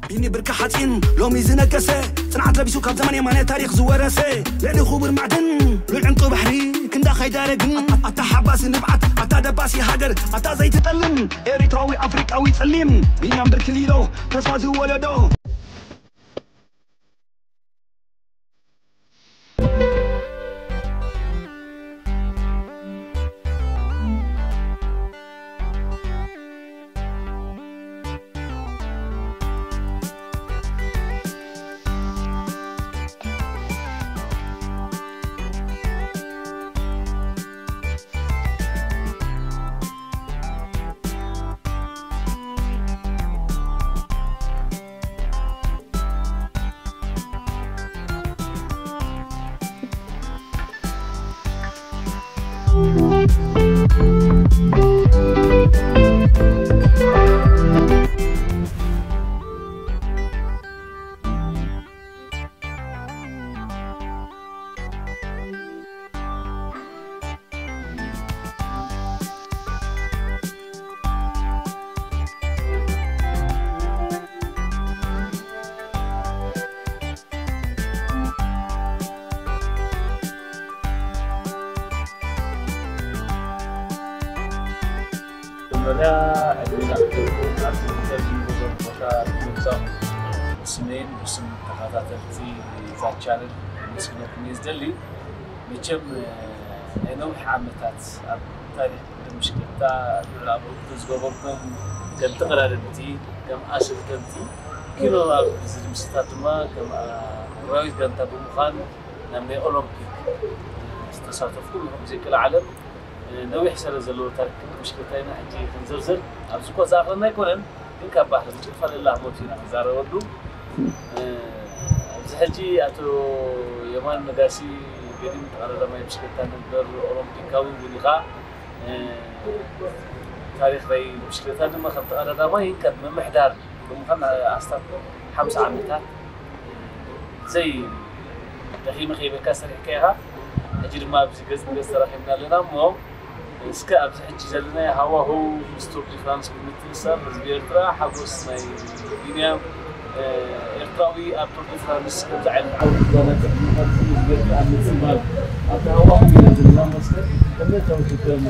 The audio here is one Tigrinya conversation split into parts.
ቢኒ ብርኪ ሓፂን ሎሚ ዝነገሰ፣ ፅንዓት ለቢሱ ካብ ዘመን የማነ ታሪኽ ዝወረሰ፣ ልዕሊ ክቡር ማዕድን ሉል ዕንቁ ባሕሪ ክንዳ ከይዳረግን፣ ኣታ ሓባሲ ንብዓት ኣታ ደባሲ ሃገር ኣታ ዘይትጠልም ኤሪትራዊ ኣፍሪቃዊ ጸሊም ቢንያም ብርኪ ሊሎ ተስፋ ዝወለዶ። መጀመርያ ዕድሜና ክትህቡ ኣብዚ ንዘለኹም ቦታ ብምምጻእኩም ብስመይን ብስም ተኸታተልቲ እዛ ቻነል ከመስግነኩም እየ ዝደሊ። መቸም ናይ ነዊሕ ዓመታት ኣብ ታሪኽ ቅድድም ብሽክለታ ልዑል ኣበርክቶ ዝገበርኩም ከም ተቐዳደምቲ፣ ከም ኣሰልጠንቲ፣ ኪኖ ኣብ ዝድምስታት ድማ ከም ኣህጉራዊት ጋንታ ብምዃን ናብ ናይ ኦሎምፒክ ዝተሳተፍኩም ኢኹም። ብዘይክእል ዓለም ነዊሕ ሰለ ዘለዎ ታሪኽ ቅድድም ብሽክለታ ኢና ሕጂ ክንዝርዝር ኣብዚ እኮ ዝኣኽለና ኣይኮነን፣ ግን ካብ ባህሊ ዝጭፈለላ ህሞት ኢና ክንዛረበሉ። ኣብዚ ሕጂ ኣቶ የማን ነጋሲ ገዲም ተቐዳዳማይ ብሽክለታ ነበር ኦሎምፒካዊ እውን ኢኻ። ታሪኽ ናይ ብሽክለታ ድማ ከም ተቐዳዳማይ ካብ ምምሕዳር ብምዃን ኣስታት ሓምሳ ዓመታት ዘይ ደኺመ ከይበልካ ሰሪሕካ ኢኻ። ሕጂ ድማ ኣብዚ ገጽ ንገጽ ተራኺብና ኣለና እሞ፣ እስከ ኣብዚ ሕጂ ዘለናዮ ሃዋህው ምስ ቱር ዲ ፍራንስ ብምትእስሳር ህዝቢ ኤርትራ ሓጎስ ናይ ቢንያም፣ ኤርትራዊ ኣብ ቱር ዲ ፍራንስ ከምዚ ዓይነት ዓወት ክበጽሕ፣ ንኸብዚ ህዝቢ ኤርትራ ኣብ ምጽንባል ኣብቲ ሃዋህው ኢና ዘለና እሞ፣ እስከ እምነታዊ ክትበልና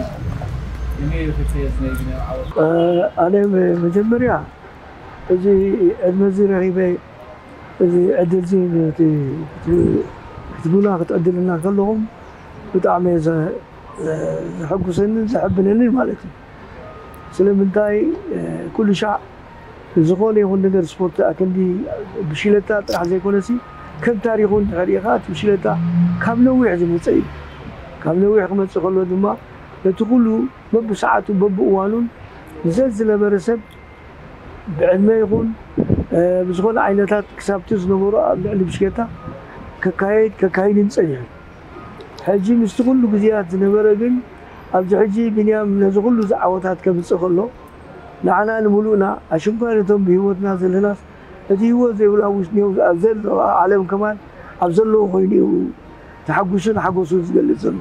ከመይ ኢኺ ትርእዮ እዚ ናይ ቢንያም ዓወት? ኣነ መጀመርያ እዚ ዕድመ እዚ ረኺበ፣ እዚ ዕድል እዚ ነቲ ክትብሉና ክትዕድልና ከለኹም ብጣዕሚ እየ ዘ-፣ ዘሐጉሰንን ዘሐብነንን ማለት እዩ። ስለምንታይ፣ እ፣ ኩሉ ሻዕ ዝኾነ ይኹን ነገር ስፖርት ኣክንዲ ብሽለታ ጥራሕ ዘይኮነሲ ከም ታሪኹ እንድሕር ሪኢኻ እቲ ብሽለታ ካብ ነዊሕ ዝመፀ እዩ። ካብ ነዊሕ ክመፅእ ከሎ ድማ ነቲ ኩሉ በብሰዓቱ በብእዋኑን ዘዝነበረ ሰብ ብዕድመ ይኹን፣ እ፣ ብዝኾነ ዓይነታት ክሳብቲ ዝነበሮ ኣብ ልዕሊ ብሽክለታ ከካየድ፣ ከካይድን ጸኒሑ። ሕጂ ምስቲ ኩሉ ግዜያት ዝነበረ ግን፣ ኣብዚ ሕጂ ቢንያም ነዚ ኩሉ ዝዓወታት ከምጽእ ከሎ፣ ንዓና ንምሉእና፣ ኣሽንኳ ነቶም ብህይወትና ዘለናስ፣ እቲ ህይወት ዘይብሉ ኣብ ውሽጢ፣ ኣብ ዘሎ ዓለም ከማን ኣብ ዘለዎ ኮይኑ እዩ ተሓጒሱን ሓጎሱን ዝገልጽ ዘሎ።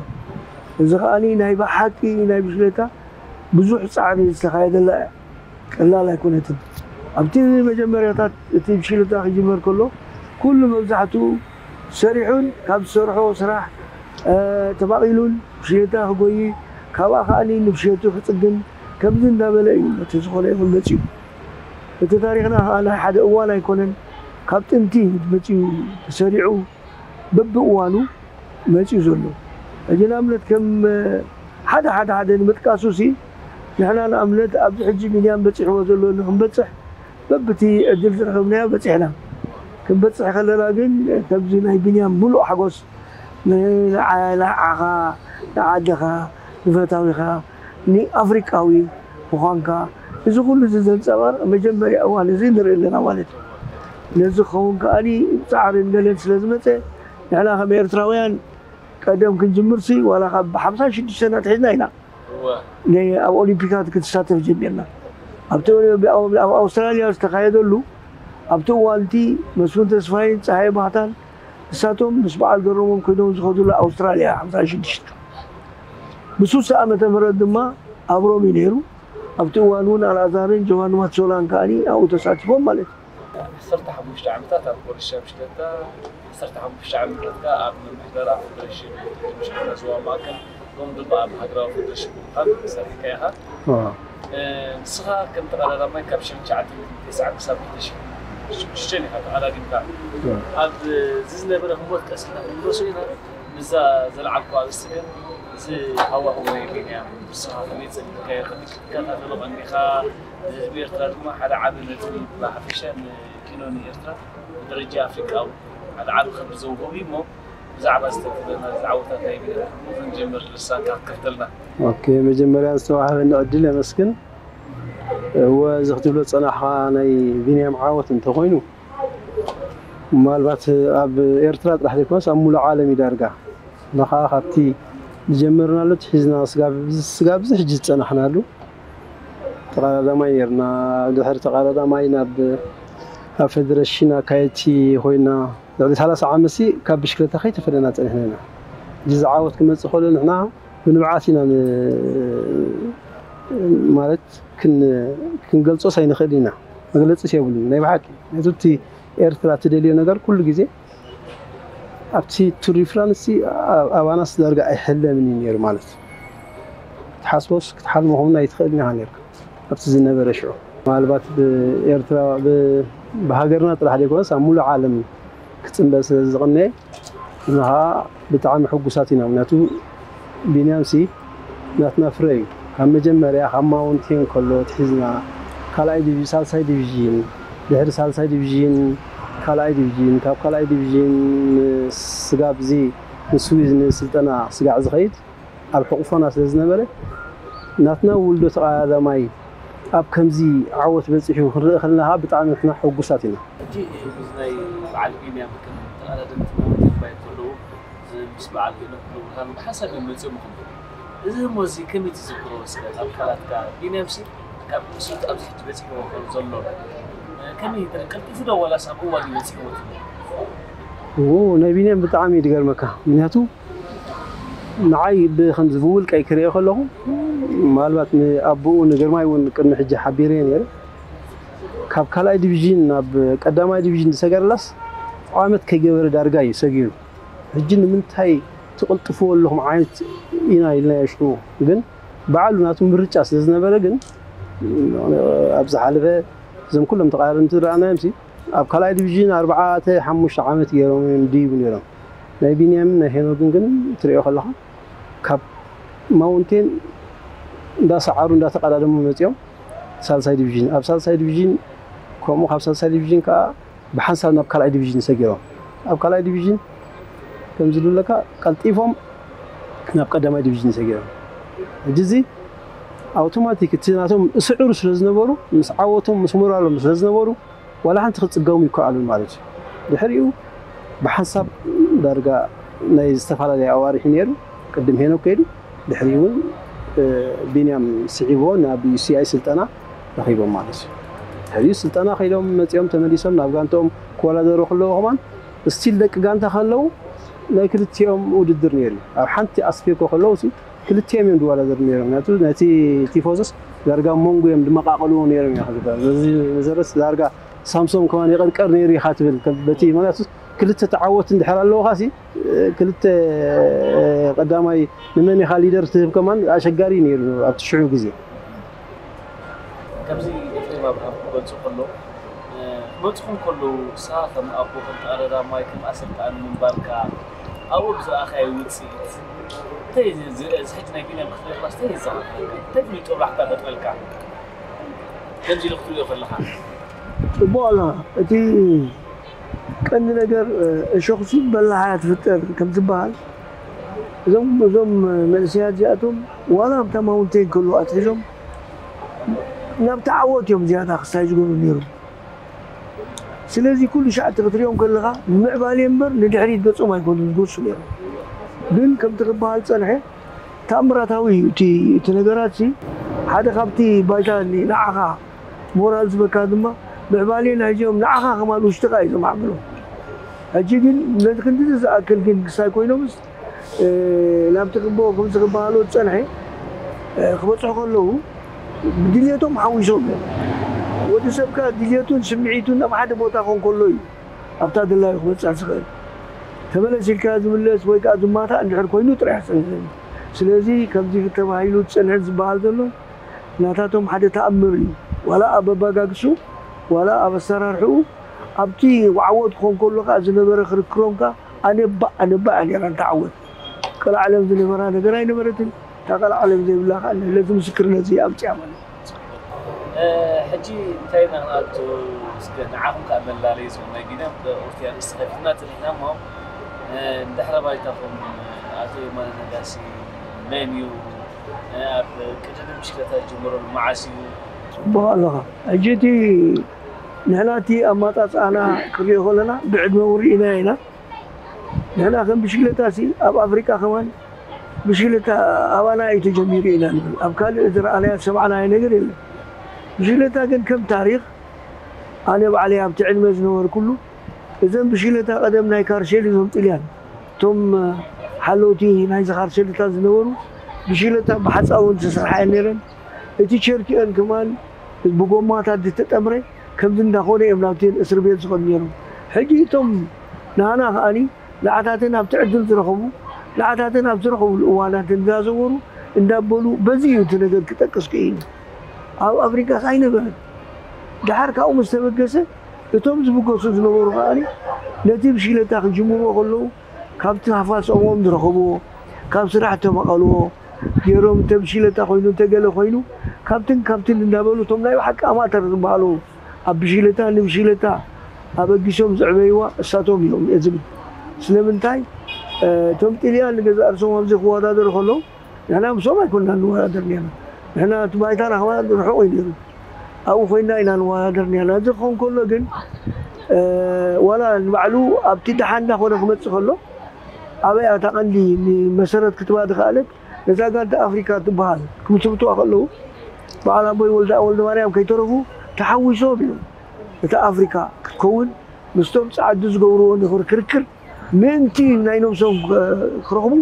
እዚ ከኣኒ ናይ ብሓቂ ናይ ብሽክለታ ብዙሕ ጻዕሪ ዝተኻየደላ እያ። ቀላል ኣይኮነትን። ኣብቲ መጀመርያታት እቲ ብሽክለታ ክጅመር ከሎ፣ ኩሉ መብዛሕትኡ ሰሪሑን ካብ ዝሰርሖ ስራሕ፣ እ፣ ተማቒሉን ብሽክለታ ክጎዪ፣ ካብኣ ከኣኒ ንብሽክለቱ ክጽግን፣ ከምዚ እንዳበለ እዩ ነቲ ዝኾነ ይኹን መጺኡ። እቲ ታሪኽና ከኣ ናይ ሓደ እዋን ኣይኮነን፣ ካብ ጥንቲ መጺኡ ተሰሪዑ፣ በብእዋኑ መጺኡ ዘሎ። ሕጂ ንኣብነት ከም ሓደ፣ ሓደ፣ ሓደ ንምጥቃሱ ሲ፣ ንሕና ንኣብነት ኣብዚ ሕጂ ቢንያም በጺሕዎ ዘሎ ንክንበጽሕ በብቲ ዕድል ዝረኸብናዮ በጺሕና። ክንበጽሕ ከለና ግን ከምዚ ናይ ቢንያም ምሉእ ሓጎስ ን-፣ ንዓ-፣ ንዓኻ፣ ንዓድኻ፣ ንፈታዊኻ፣ ንኣፍሪቃዊ ምዃንካ፣ እዚ ኩሉ እዚ ዘንጸባርቕ መጀመርያ እዋን እዚ ንርኢ ኣለና ማለት እዩ። ነዚ ክኸውን ከኣኒ ጻዕርን ገለን ስለ ዝመጸ፣ ንሕና ከም ኤርትራውያን ቀደም ክንጅምርሲ ዋላ ካብ ሓምሳን ሽዱሽተን ኣትሒዝና ኢና እወ። ን-፣ ኣብ ኦሊምፒካት ክትሳተፍ ጀሚርና። ኣብቲ ኦሊ-፣ ኣብ፣ ኣብ ኣውስትራልያ ዝተኻየደሉ፣ ኣብቲ እዋንቲ መስፍን ተስፋይን ጸሃየ ባህታን ንሳቶም ምስ በዓል ገረሞም ኮይኖም ዝኸዱላ ኣውስትራልያ ሓምሳን ሽዱሽተ። ብሱሳ ዓመተ ምህረት ድማ ኣብ ሮም እዩ ነይሩ። ኣብቲ እዋን እውን ኣልኣዛርን ጆቫኒ ማትሶላን ከኣኒ ኣብኡ ተሳቲፎም ማለት እዩ። ዓሰርተ ሓሙሽተ ዓመታት ኣብ ኮርሻ ብሽክለታ፣ ዓሰርተ ሓሙሽተ ዓመታት ከኣ ኣብ ምምሕዳር ኣብ ፌደሬሽን ብሽክለታ ዞባ ማእከል፣ ከምኡ ድማ ኣብ ሃገራዊ ፌደሬሽን ብምዃን ሰርሕካ ኢኻ። ንስኻ ከም ተቐዳዳማይ ካብ ሽሕን ትሽዓተ ሚእትን ተስዓን ክሳብ ክልተ ሽሕን ሽዱሽተን ኢኻ ተቐዳዲምካ። ኣብዚ ዝነበረ ህሞት ቀስ ኢልና ክንምለሶ ኢና። ምስዛ ዘልዓልኩዋ ኣርእስቲ ግን፣ እዚ ሃዋህው ናይ ቢንያም ንስኻ ከመይ ጸኒሕካዮ? ከመይ ክትከታተሎ ቀኒኻ? ንህዝቢ ኤርትራ ድማ ሓደ ዓቢ ነጥቢ ብሓፈሻ ንኪኖ ንኤርትራ ብደረጃ ኣፍሪቃ ሓደ ዓቢ ክብሪ ዘውህብ እዩ እሞ፣ ብዛዕባ ዝተክለና ዝዓወታት ናይ ቢንያም ክንጀምር ልሳንካ ክትከፍተልና። ኦኬ፣ መጀመርያ ዝተዋህበኒ ዕድል የመስግን። እወ፣ እዚ ክትብሎ ዝጸናሕካ ናይ ቢንያም ዓወት እንተኾይኑ፣ ምናልባት ኣብ ኤርትራ ጥራሕ ዘይኮነስ ኣብ ሙሉእ ዓለም እዩ ዳርጋ። ንኻ ካብቲ ዝጀመርናሉ ሒዝና ስጋብ ስጋብ እዚ ሕጂ ዝጸናሕናሉ ተቐዳዳማይ ነርና። ድሕሪ ተቐዳዳማይ ናብ ኣብ ፌደሬሽን ኣካየድቲ ኮይና ልዕሊ ሰላሳ ዓመትሲ ካብ ብሽክለታ ከይተፈለና ጸኒሕና ኢና። እዚ ዝዓወት ክመጽእ ከሎ ንሕና ብንብዓት ኢና ን- ማለት ክን- ክንገልጾስ ኣይንኽእል ኢና። መግለጺስ የብሉን። ናይ ብሓቂ ነቲ እቲ ኤርትራ ትደልዮ ነገር ኩሉ ግዜ ኣብቲ ቱር ዲ ፍራንስ ኣብ- ኣባናስ ዳርጋ ኣይሕለምን እዩ ነይሩ ማለት እዩ። ክትሓስቦስ ክትሓልሞ ከምና ኣይትኽእልን ኢኻ ነርካ ኣብቲ ዝነበረ ሽዑ። ምናልባት ብኤርትራ ብ- ብሃገርና ጥራሕ ዘይኮነስ ኣብ ሙሉእ ዓለም ክጽንበል ስለ ዝቕነየ ንኻ ብጣዕሚ ሕጉሳት ኢና። ምክንያቱ ቢንያምሲ ናትና ፍረ እዩ። ካብ መጀመርያ ካብ ማውንቴን ከሎ ትሒዝና ካልኣይ ዲቪ ሳልሳይ ዲቪዥን፣ ድሕሪ ሳልሳይ ዲቪዥን ካልኣይ ዲቪዥን፣ ካብ ካልኣይ ዲቪዥን ስጋብ እዚ ንስዊዝ ንስልጠና ስጋዕ ዝኸይድ ኣብ ሕቑፎና ስለ ዝነበረ ናትና ውልዶ ተቐዳዳማይ ኣብ ከምዚ ዓወት በጺሑ ክንርኢ ከለና ከዓ ብጣዕሚ ንሕና ሕጉሳት ኢና። ሕጂ ምስ ናይ በዓል ቢንያም ከም ተቐዳደምቲ ማውንቴን ባይክ ከለዉ ምስ በዓል ሄኖክ ገብረብርሃን ብሓንሳብ እዮም መጺኦም ይኹን። እዚ ህሞ እዚ ከመይ ትዝክሮ? ስለ ኣብ ቃላትካ ቢንያምሲ ካብ ምስቲ ኣብዚ ሕጂ በጺሕዎ ከም ዘሎ ከመይ ትርኢ? ቀልጢፉ ዶ ዋላስ ኣብ እዋን እዩ በጺሕዎ ትብሎ? ዎ፣ ናይ ቢንያም ብጣዕሚ እዩ ዝገርመካ። ምክንያቱ ንዓይ ብከምዚ ብውልቀይ ክሪኦ ከለኹ፣ ምናልባት ንኣቦኡ ንግርማይ እውን ቅድሚ ሕጂ ሓቢረዮ ነይረ። ካብ ካልኣይ ዲቪዥን ናብ ቀዳማይ ዲቪዥን ዝሰገረላስ ዓመት ከይገበረ ዳርጋ እዩ ሰጊሩ። ሕጂ ንምንታይ ትቕልጥፍዎ ኣለኹም ዓይነት ኢና ኢልናዮ ሽዑ። ግን ባዕሉ ናቱ ምርጫ ስለ ዝነበረ ግን ኣብ ዝሓለፈ እዞም ኩሎም ተቓዳደምቲ ዝረኣናዮም ሲ ኣብ ካልኣይ ዲቪዥን ኣርባዕተ ሓሙሽተ ዓመት ገይሮም እዮም ድይቡ ነይሮም። ናይ ቢንያምን ናይ ሄኖግን ግን ትሪኦ ከለኻ ካብ ማውንቴን እንዳሰዓሩ እንዳተቐዳደሙ መፂኦም ሳልሳይ ዲቪዥን። ኣብ ሳልሳይ ዲቪዥን ከምኡ ካብ ሳልሳይ ዲቪዥን ከዓ ብሓንሳብ ናብ ካልኣይ ዲቪዥን ሰጊሮም። ኣብ ካልኣይ ዲቪዥን ከም ዝብለካ ቀልጢፎም ናብ ቀዳማይ ዲቪዥን ሰጊሮም። ሕጂ እዚ ኣውቶማቲክ እቲ ናቶም እስዕሩ ስለ ዝነበሩ ምስ ዓወቶም ምስ ሞራሎም ስለ ዝነበሩ ዋላ ሓንቲ ክጽገሙ ይከኣሉን ማለት እዩ። ድሕሪኡ ብሓንሳብ ዳርጋ ናይ ዝተፈላለየ ኣዋርሕ ነይሩ። ቅድም ሄኖክ ከይዱ ድሕሪኡ እውን ቢንያም ስዒቦ ናብ ዩሲኣይ ስልጠና ረኺቦም ማለት እዩ። ድሕሪኡ ስልጠና ከይዶም መፂኦም ተመሊሶም ናብ ጋንትኦም ክወዳደሩ ከለዉ ከማን ስቲል ደቂ ጋንታ ከለዉ ናይ ክልቲኦም ውድድር ነይሩ እዩ። ኣብ ሓንቲ ኣስፔኮ ከለዉ ሲ ክልቲኦም እዮም ዝወዳደሩ ነይሮም። ምክንያቱ ነቲ ቲፎዞስ ዳርጋ መንጎ እዮም ዝመቃቀልዎ ነይሮም እዮም ዝብሃል። በዚ መሰረት ዳርጋ ሳምሶም ከማን ይቐርቀር ነይሩ ኢኻ ትብል። ከም በቲ ምክንያቱ ክልተ ተዓወቲ እንድሕር ኣለውኻ ሲ ክልተ ቀዳማይ ንመን ኢኻ ሊደር ትህብ ከማን ኣሸጋሪ ነይሩ ኣብቲ ሽዑ ግዜ። ከምዚ ኤፍሬም ኣብርሃም ክገልጾ ከሎ ክመጽኹም ከለዉ ንስኻ ከም ኣቦ ከም ተቐዳዳማይ ከም ኣሰልጣኒ ምንባርካ ኣብኡ ብዝረኣኻዮ ውፅኢት እንታይ እዚ ሕጂ ናይ ቢንያም ክትሪኦ ከለስ እንታይ ይዘኻኸረካ? እንታይ ፍሉይ ጦብላሕታ ፈጥረልካ? ከምዚ ኢሉ ክትሪኦ ከለኻ ጽቡቕ ኣለኻ። እቲ ቀንዲ ነገር እሾኽሲ በላሓ እያ ትፍጠር ከም ዝበሃል እዞም እዞም መንእሰያት እዚኣቶም ዋላ ኣብታ ማውንቴን ከሎ ኣትሒዞም ናብቲ ዓወት እዮም ዝያዳ ክሳይ ዝገብሩ ነይሮም። ስለዚ ኩሉ ሻዕ እቲ ክትሪኦም ከለኻ ንምዕባሌ እምበር ንድሕሪት ገጾም ኣይኮኑን ዝጎሱ ነይሮም። ግን ከምቲ ክበሃል ዝጸንሐ ተኣምራታዊ እዩ እቲ እቲ ነገራት ሲ ሓደ ካብቲ ባይታ ንዓኻ ሞራል ዝበካ ድማ ምዕባሌ ናይዚኦም ንዓኻ ከማን ውሽጥኻ እዩ ዘማዕብሎ። ሕጂ ግን ነቲ ክንዲ ዝኣክል ግን ክሳይ ኮይኖምስ ናብቲ ክበ ከምዚ ክበሃሎ ዝጸንሐ ክበጽሑ ከለዉ ብድልየቶም ሓዊሶም እዮም። ወዲ ሰብ ከኣ ድልየቱን ስምዒቱን ናብ ሓደ ቦታ ክኾን ከሎ እዩ ኣብታ ድላዩ ክበጽሕ ዝኽእል። ተመለስ ኢልካ ዝምለስ ወይ ከኣ ዝማታእ እንድሕር ኮይኑ ጥራሕ። ስለዚ ከምዚ ተባሂሉ ዝጸንሐ ዝበሃል ዘሎ ናታቶም ሓደ ተኣምር እዩ። ዋላ ኣብ ኣበጋግሱ ዋላ ኣብ ኣሰራርሕኡ ኣብቲ ዓወት ክኾን ከሎ ከኣ ዝነበረ ክርክሮም ከኣ ኣነባ ኣነባ እያ ነይራ እንተዓወት። ቀልዓለም ዝነበራ ነገር ኣይነበረትን። እታ ቀልዓለም ዘይብላ ከኣ ነዚ ምስክርነት እዚ ኣምጽያ ማለት እዩ። ሕጂ እንታይ ኢና ክንኣቱ እስከ ንዓኹም ከኣ መላለዪ ዝኾነ ጊደም ኦርትያ ርእሲ ከፊትና ጸኒሕና እሞ፣ ድሕረ ባይታኹም ኣቶ የማነ ነጋሲ መን እዩ? ኣብ ቅድድም ብሽክለታ ዝጀመረሉ መዓስ እዩ? ጽቡቕ ኣለኻ። ሕጂ እቲ ንሕና እቲ ኣማጻጽኣና ክንሪኦ ከለና ብዕድመ እውን ርኢናዮ ኢና። ንሕና ከም ብሽክለታ ሲ ኣብ ኣፍሪቃ ከማን ብሽክለታ ኣባና እዩ ተጀሚሩ ኢና ንብል። ኣብ ካልእ ዝረኣናዮ ዝሰማዕናዮ ነገር የለን። ብሽክለታ ግን ከም ታሪኽ ኣነ ባዕለይ ኣብቲ ዕድመ ዝነበርኩሉ እዘን ብሽክለታ ቀደም ናይ ካርሴል እዞም ጥልያን እቶም ሓለውቲ ናይዚ ካርሴልታት ዝነበሩ ብሽክለታ ብሓፃውን ዝስርሓ እየን ነይረን። እቲ ቸርኪአን ከማን ብጎማታት ዝተጠምረ ከምዚ እንዳኾነ እዮም ናብቲ እስር ቤት ዝኸዱ ነይሮም። ሕጂ እቶም ንዓና ከኣኒ ንዓታተን ኣብቲ ዕድል ዝረኸቡ ንዓታተን ኣብ ዝረኸብሉ እዋናት እንዳዘወሩ እንዳበሉ በዚ እዩ እቲ ነገር ክጠቅስ ክኢሉ። ኣብ ኣፍሪቃስ ኣይነበረን። ድሓር ካብኡ ምስ ተበገሰ እቶም ዝብገሱ ዝነበሩ ከኣኒ ነቲ ብሽክለታ ክጅምርዎ ከለዉ ካብቲ ሃፋሶሞም ዝረኸብዎ ካብ ስራሕ እተመቐልዎ ገይሮም እንተ ብሽክለታ ኮይኑ እንተ ገለ ኮይኑ ካብትን ካብትን እንዳበሉ እቶም ናይ ብሓቂ ኣማተር ዝበሃሉ ኣብ ብሽክለታ ንብሽክለታ ኣበጊሶም ዘዕበይዋ እሳቶም እዮም እየ ዝብል። ስለምንታይ እቶም ጥልያን ንገዛእ ርእሶም ኣብዚ ክወዳደሩ ከለዉ ንሕና ምስኦም ኣይኮንና ንወዳደር ነርና። ንሕና እቲ ባይታና ከማን ርሑቕ እዩ ነይሩ። ኣብኡ ኮይንና ኢና ንወዳደር ነርና። እዚ ክኸውን ከሎ ግን ዋላ ንባዕሉ ኣብቲ ደሓን እናኾነ ክመፅእ ከሎ ኣበይ እታ ቀንዲ ንመሰረት ክትባ ዝኸኣለት ነዛ ጋንታ ኣፍሪካ ትበሃል ክምስርትዋ ከለዉ በዓል ኣቦይ ወልደ ወልደ ማርያም ከይተረፉ ተሓዊሶም እዮም እታ ኣፍሪካ ክትከውን ምስቶም ፃዓዱ ዝገብርዎ ዝነበሩ ክርክር ምእንቲ ናይ ነብሶም ክረኽቡ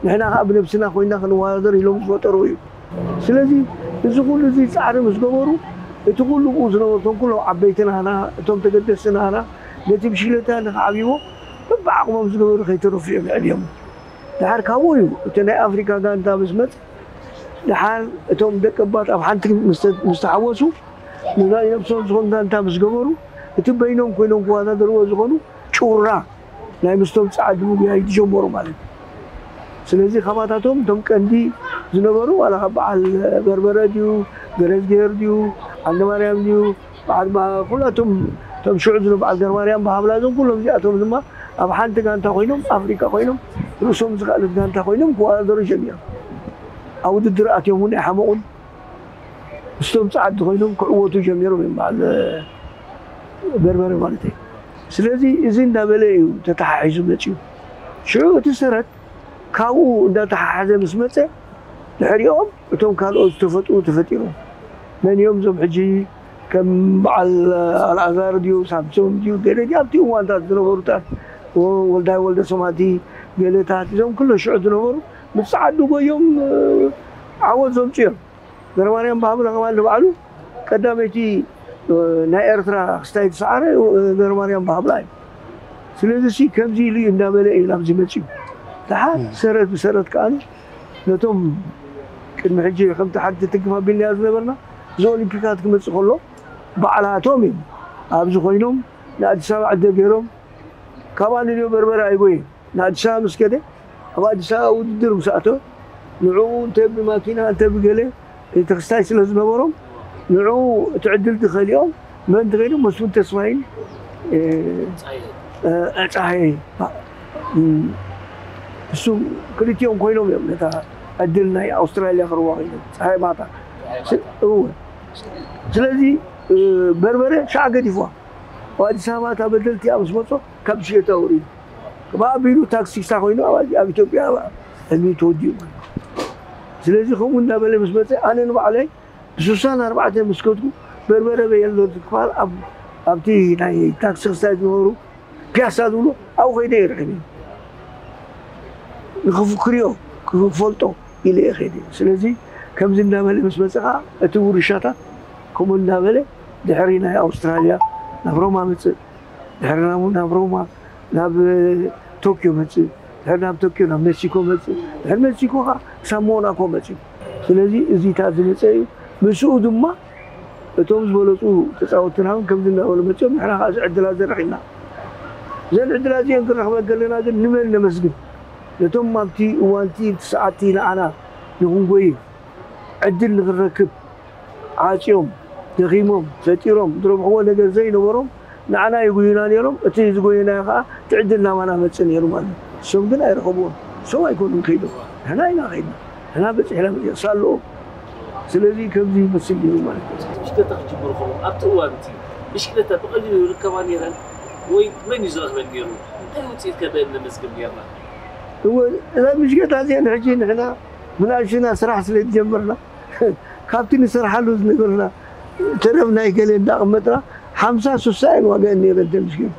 ንሕና ከዓ ብነብስና ኮይና ክንወዳደር ኢሎም ዝፈጠርዎ እዩ። ስለዚ እዚ ኩሉ እዚ ፃዕሪ ምስ ገበሩ እቲ ኩሉ ብኡ ዝነበርቶም ኩሎም ዓበይቲ ናህና እቶም ተገደስቲ ናህና ነቲ ብሽክለታ ንክዓብይዎ በብዓቕሞም ዝገበሩ ከይተረፉ እዮም የዕብዮም። ድሓር ካብኡ እዩ እቲ ናይ ኣፍሪካ ጋንታ ምስ መፅ ድሓር እቶም ደቀባት ኣብ ሓንቲ ምስ ተሓወሱ ንናይ ነብሶም ዝኾን ጋንታ ምስ ገበሩ እቲ በይኖም ኮይኖም ክወዳደርዎ ዝኾኑ ጩራ ናይ ምስቶም ፃዓዱ ምግያይ ዝጀመሩ ማለት እዩ። ስለዚ ካባታቶም እቶም ቀንዲ ዝነበሩ ዋላ ካብ በዓል በርበረ ድዩ ገረዝጌር ድዩ ዓንደማርያም ድዩ በዓል ኩላቶም እቶም ሽዑ ዝነ በዓል ገርማርያም ብሃብላ እዞም ኩሎም እዚኣቶም ድማ ኣብ ሓንቲ ጋንታ ኮይኖም ኣፍሪካ ኮይኖም ርእሶም ዝኸኣለት ጋንታ ኮይኖም ክወዳደሩ ጀሚሮም። ኣብ ውድድር ኣትዮም እውን ኣይሓመቑን። ምስቶም ፃዓዱ ኮይኖም ክዕወቱ ጀሚሮም እዮም በዓል በርበረ ማለት እዩ። ስለዚ እዚ እንዳበለ እዩ ተተሓሒዙ መፅዩ። ሽዑ እቲ ሰረት ካብኡ እንዳተሓሓዘ ምስ መፀ ድሕሪኦም እቶም ካልኦት ዝተፈጥሩ ተፈጢሮም። መን እዮም እዞም ሕጂ ከም በዓል ኣልኣዛር ድዩ ሳምሶም ድዩ ገለ ድዩ ኣብቲ እዋንታት ዝነበሩታት ወልዳይ ወልደ ሰማቲ ገለታት እዞም ኩሎ ሽዑ ዝነበሩ ምስ ፃዓዱ ጎዮም ዓወት ዘምፁ እዮም። ገረማርያም ባህብላ ከማን ንባዕሉ ቀዳመይቲ ናይ ኤርትራ ክስታይ ዝሰዓረ ገረማርያም ባህብላ እዩ። ስለዚ ሲ ከምዚ ኢሉ እዩ እንዳበለ እዩ ናብዚ መፅዩ። ደሓር ሰረት ብሰረት ከኣ ነቶም ቅድሚ ሕጂ ከምቲ ሓንቲ ትንክፍ ኣቢልናዮ ዝነበርና እዚ ኦሊምፒካት ክመፅእ ከሎ ባዕላቶም እዮም ኣብዚ ኮይኖም ንኣዲስ ኣበባ ዕድል ገይሮም ካብኣ ንልዮ በርበረ ኣይጎየን ንኣዲስ ኣበባ ምስ ከደ ኣብ ኣዲስ ኣበባ ውድድር ምስ ኣተወ ንዕኡ እንተ ብማኪና እንተ ብገለ እቲ ክስታይ ስለ ዝነበሮም ንዕኡ እቲ ዕድል ተኸሊኦም መን ተኸይዶም መስፍን ተስፋይን ፀሃየ እሱ ክልቲኦም ኮይኖም እዮም ነታ ዕድል ናይ ኣውስትራልያ ክረዋ ኮይኖም ፀሃይ ማታ እወ ስለዚ በርበረ ሻዕ ገዲፍዋ ኣብ ኣዲስ ኣበባ እታ በደልቲ ኣብ ዝመፆ ካብ ሽየታ ወሪዱ ብኣቢሉ ታክሲስታ ኮይኑ ኣብ ኢትዮጵያ ህልሚ ተወዲኡ ማለት ስለዚ ከምኡ እናበለ ምስ መፀ ኣነ ንባዕለይ ብስሳን ኣርባዕተ ምስ ከድኩ በርበረ በየሎ ክበሃል ኣብቲ ናይ ታክሲ ክስታይ ዝነበሩ ፒያሳ ዝብሎ ኣብኡ ከይደ ይርክብ እዩ ንክፍክርዮ ክፈልጦ ኢለ እየ ከይደ ስለዚ ከምዚ እናበለ ምስ መፀ ከዓ እቲ ውርሻታት ከምኡ እናበለ ድሕሪ ናይ ኣውስትራልያ ናብ ሮማ መጽእ፣ ድሕሪ ናብ ሮማ ናብ ቶኪዮ መጽእ፣ ድሕሪ ናብ ቶኪዮ ናብ ሜክሲኮ መጽእ፣ ድሕሪ ሜክሲኮ ከዓ ክሳብ ሞናኮ መጽእ። ስለዚ እዚታት ዝመጸ እዩ። ምስኡ ድማ እቶም ዝበለፁ ተፃወትትና እውን ከምዚ እናበሉ መፅኦም፣ ንሕና ከዓ እዚ ዕድላት ዘረኺብና። እዘን ዕድላት እዚአን ክንረኽበ ከለና ግን ንመን ነመስግን? ነቶም ኣብቲ እዋንቲ እቲ ሰዓቲ ንዓና ንክንጎይ ዕድል ንክንረክብ ዓፅዮም፣ ደኺሞም፣ ሰጢሮም፣ ዝረብሕዎ ነገር ዘይነበሮም ንዓና ይጉዩና ነይሮም። እቲ ዝጎየናዮ ከዓ እቲ ዕድል ናባና መፅእ ነይሩ ማለት እዩ። እሶም ግን ኣይረኸብዎን። እሶም ኣይኮኑን ከይዶም፣ ንሕና ኢና ከይድና። ንሕና በፂሕና መፂ ሳልኦም። ስለዚ ከምዚ ይመስል ነይሩ ማለት እዩ። ብሽክለታ ክጅምሩ ከለዉ ኣብቲ እዋን እቲ ብሽክለታ ብቐሊሉ ይርከባ ነይረን ወይ መን እዩ ዝረኽበን ነይሩ? እንታይ ውፅኢት ከ በእን ነመዝግብ ነይርና? እወ፣ እዛ ብሽክለታ እዚአን ሕጂ ንሕና ብንኣሽቱና ስራሕ ስለ ዝጀመርና ካብቲ ንሰርሓሉ ዝነበርና ተረፍ ናይ ገለ እንዳቐመጥና ሓምሳ ሱሳ እየን ዋጋአን ነይረን ተምሽገን።